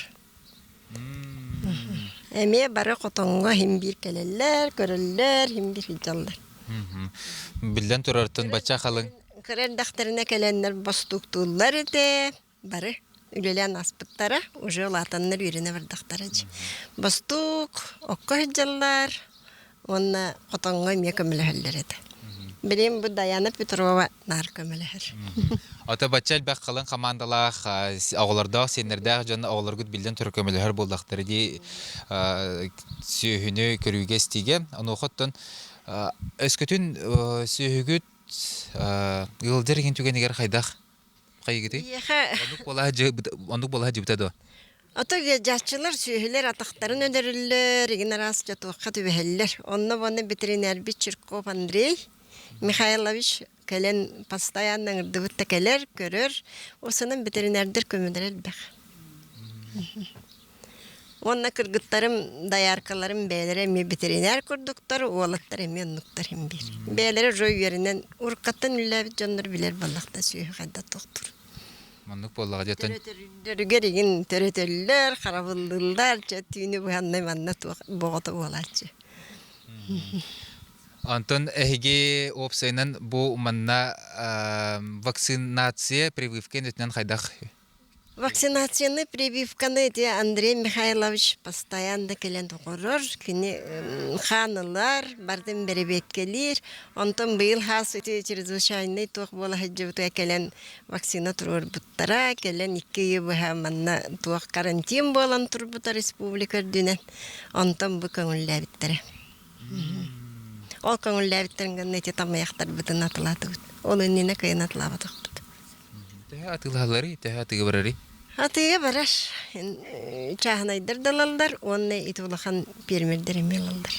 Эмиэ бары хотоҥҥо иһин биир кэлэллэр, көрөллөр, иһин биир сылдьаллар. Биллэн турартан бачча халыҥ. Кыра эрдэхтэринэ кэлэннэр бостууктууллар этэ. Бары үлэлээн ааспыттара, уже улаатаннар үөрэнэ бардахтара дии. Бостуук, окко сылдьаллар уонна хотоҥҥо эмиэ көмөлөһөллөр этэ. Билигин бу Даяна Петрова наар көмөлөһөр. Ото бачча элбэх халыҥ хамаандалаах, оҕолордоох, сиэннэрдээх дьон оҕолоргут биллэн турар көмөлөһөр буоллахтара дии сүөһүнү көрүүгэ-истиигэ. Онуоха оттон өскөтүн сүөһүгүт ыалдьар иһин түгэнигэр хайдах хайыгытый? Биһиэхэ Оннук буолаһа оннук буолаһа дьыбыта дуо? Ото ыалдьааччылар сүөһүлэр атахтарын өлөрөллөр, игин араас дьотуохха түбэһэллэр. Онно уонна бэтэринээрбит Чирков Андрей Михайлович кэлэн постоянно ыҥырдыбыт да кэлэр, көрөр. Осынан бэтэринээрдэр көмөлөрө элбэх. Уонна кыргыттарым, дояркаларым бэйэлэрэ эмиэ ветеринар курдуктар, уолаттар эмиэ оннуктар иһин биир. Бэйэлэрэ уже үөрэнэн, уруккаттан үлэлээбит дьоннор билэр буоллахта сүөһү хайдах тохтуур. Маннык буоллаҕа диэтэн. Төрөтөрүгэр игин төрөтөллөр, харабыллыыллар, чэ түүнү быһаннай манна туох боҕото буолааччы. Онтон эһиги уопсайынан бу манна вакцинация прививка өттүнэн хайдах Вакцинацияны, прививканы ити Андрей Михайлович постоянно кэлэн оҥорор. Кини хаан ылар, бардын бэрэбиэркэлиир. Онтон быйыл хаас ити чрезвычайный туох буола сылдьыбытыгар кэлэн вакцина туруорбуттара. Кэлэн икки ыйы быһа манна туох карантин буолан турбута республика үрдүнэн. Онтон бу көҥүллээбиттэрэ. Ол көҥүллээбиттэрин гына ити тамайахтарбытын атылаатыбыт. Ол иннинэ кыайан атылаабатахпыт. Төһө атыылаһалларый, төһө атыыга барарый? Атыыга барар. Чааһынайдар да ылаллар уонна ити улахан пиэрмэрдэр эмиэ ылаллар.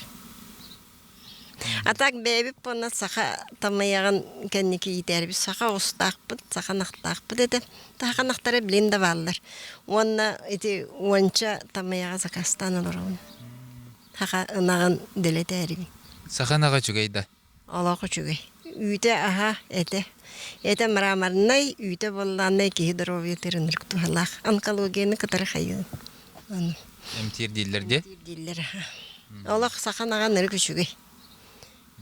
А так бэйэбит буолла саха тамайаҕын кэнники иитээрбит саха оҕустаахпыт, саха ынахтаахпыт этэ. Саха ынахтара билин да бааллар. Уонна ити уонча тамайаҕа заказтаан олоробун. Саха ынаҕын дэлэтээрибин. Саха ынаҕа үчүгэй да? Олох үчүгэй. Үүтэ аһа, этэ. Этэ мраморнай, үүтэ буоллааннай киһи доруобуйатыгар ынырык туһалаах. Онкологияны кытары хайыы. Аны. Эмтиир дииллэр дии? Эмтиир дииллэр аһа. Олох саха ынаҕа ынырык үчүгэй.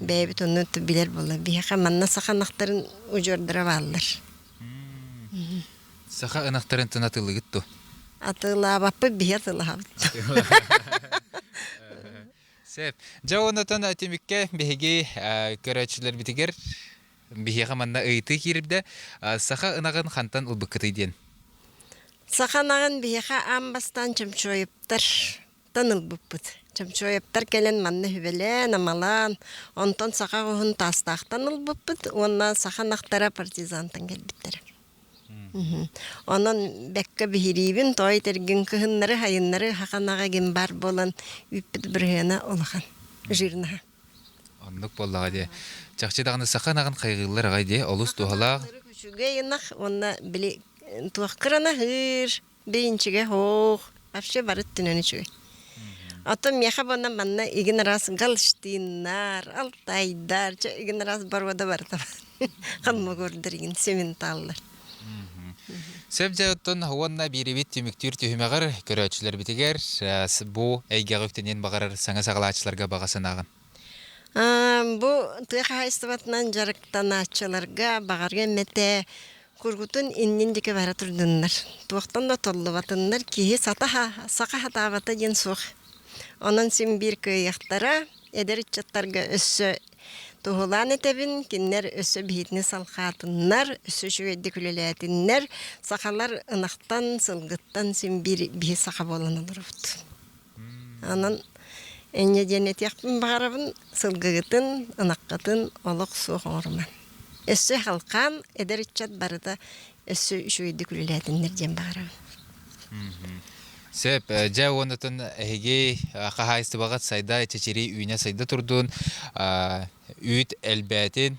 Бэйэбит онну билэр буолла. Биһиэхэ манна саха ынахтарын удьуордара бааллар. Саха ынахтарын тын атыылыгыт дуо? Атыылаабаппыт, биһи атыылаһабыт. Сөп. Дьэ онтон түмүккэ биһиги көрөөччүлэрбитигэр биһиэхэ манна ыйытыы киирдэ. Саха ынаҕын хантан ылбыккытый диэн? Саха ынаҕын биһиэхэ аан бастаан Чомчоевтартан ылбыппыт. Чомчоевтар кэлэн манна сүбэлээн-амалаан, онтон саха оҕуһун Таастаахтан ылбыппыт уонна саха ынахтара партизантан кэлбиттэрэ. Онон бэккэ биһириибин, той этэргин кыһыннары, сайыннары хаханаҕа гин баар буолан үүппүт бырыһыана улахан, жирнаһа. Оннук буоллаҕа дии. Чахчы даҕаны саха ынаҕын хайҕыыллар аҕай дии, олус туһалаах. Үчүгэй ынах уонна били туох кыранаһыыр, биинчигэ суох, вообще бары өттүнэн үчүгэй. Оттон миэхэ буонна манна игин араас галштиннар, алтайдар, чэ игин араас боруода барыта бар. Хаммагордар игин сементаллар. Сөп дьэ оттон уонна биирибит түмүктүүр түһүмэҕэр көрөөччүлэрбитигэр бу эйгэҕэ үктэниэн баҕарар саҥа саҕалааччыларга баҕа санааҕын. Бу тыа хаһаайыстыбатынан дьарыктанааччыларга баҕарыам этэ кургутун иннин диэки бара турдуннар. Туохтан да толлубатыннар, киһи сата саха сатаабата диэн суох. Онон син биир кыайыахтара, эдэр ыччаттарга өссө туһулаан этэбин, кинилэр өссө биһитини салҕаатыннар, өссө үчүгэйдик үлэлээтиннэр, сахалар ынахтан, сылгыттан син биир биһи саха буолан олоробут. Онон инньэ диэн этиэхпин баҕарабын, сылгыгытын, ынаххытын олох суох оҥоруман. Өссө халхаан эдэр ыччат барыта өссө үчүгэйдик үлэлээтиннэр диэн баҕарабын. Сөп, дьэ уоннатын эһиги хаһаайыстыбаҕыт сайда, чэчирии үүнэ сайда турдун, үүт элбээтин,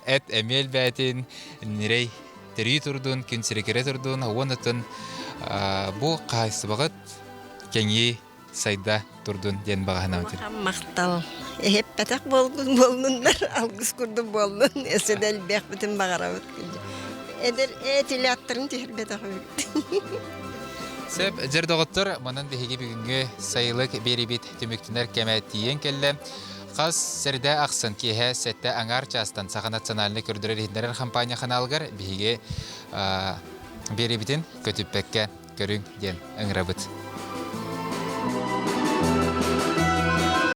эт эмиэ элбээтин, ньирэй төрүү турдун, күн сирикирэ турдун, уоннатын бу хаһаайыстыбаҕыт кэҥии сайда турдун диэн баҕа санаабытым. Махтал. Эһэппэтэх буолбут буоллуннар, алгыс курдук буоллун, өссө да элбэхпитин баҕарабыт. Эдэр этилээттэрин түһэрбэтэх эбит. Сөп, дьэр доҕоттор, манан биһиги бүгүҥҥү сайылык биэрибит түмүктэнэр кэмэ тиийэн кэллэ. Хас сэрдэ ахсын киэһэ сэттэ аҥаар чаастан Саха национальнай көрдөрөр-иһитиннэрэр компания ханаалыгар биһиги биэрибитин көтүппэккэ көрүҥ диэн ыҥырабыт.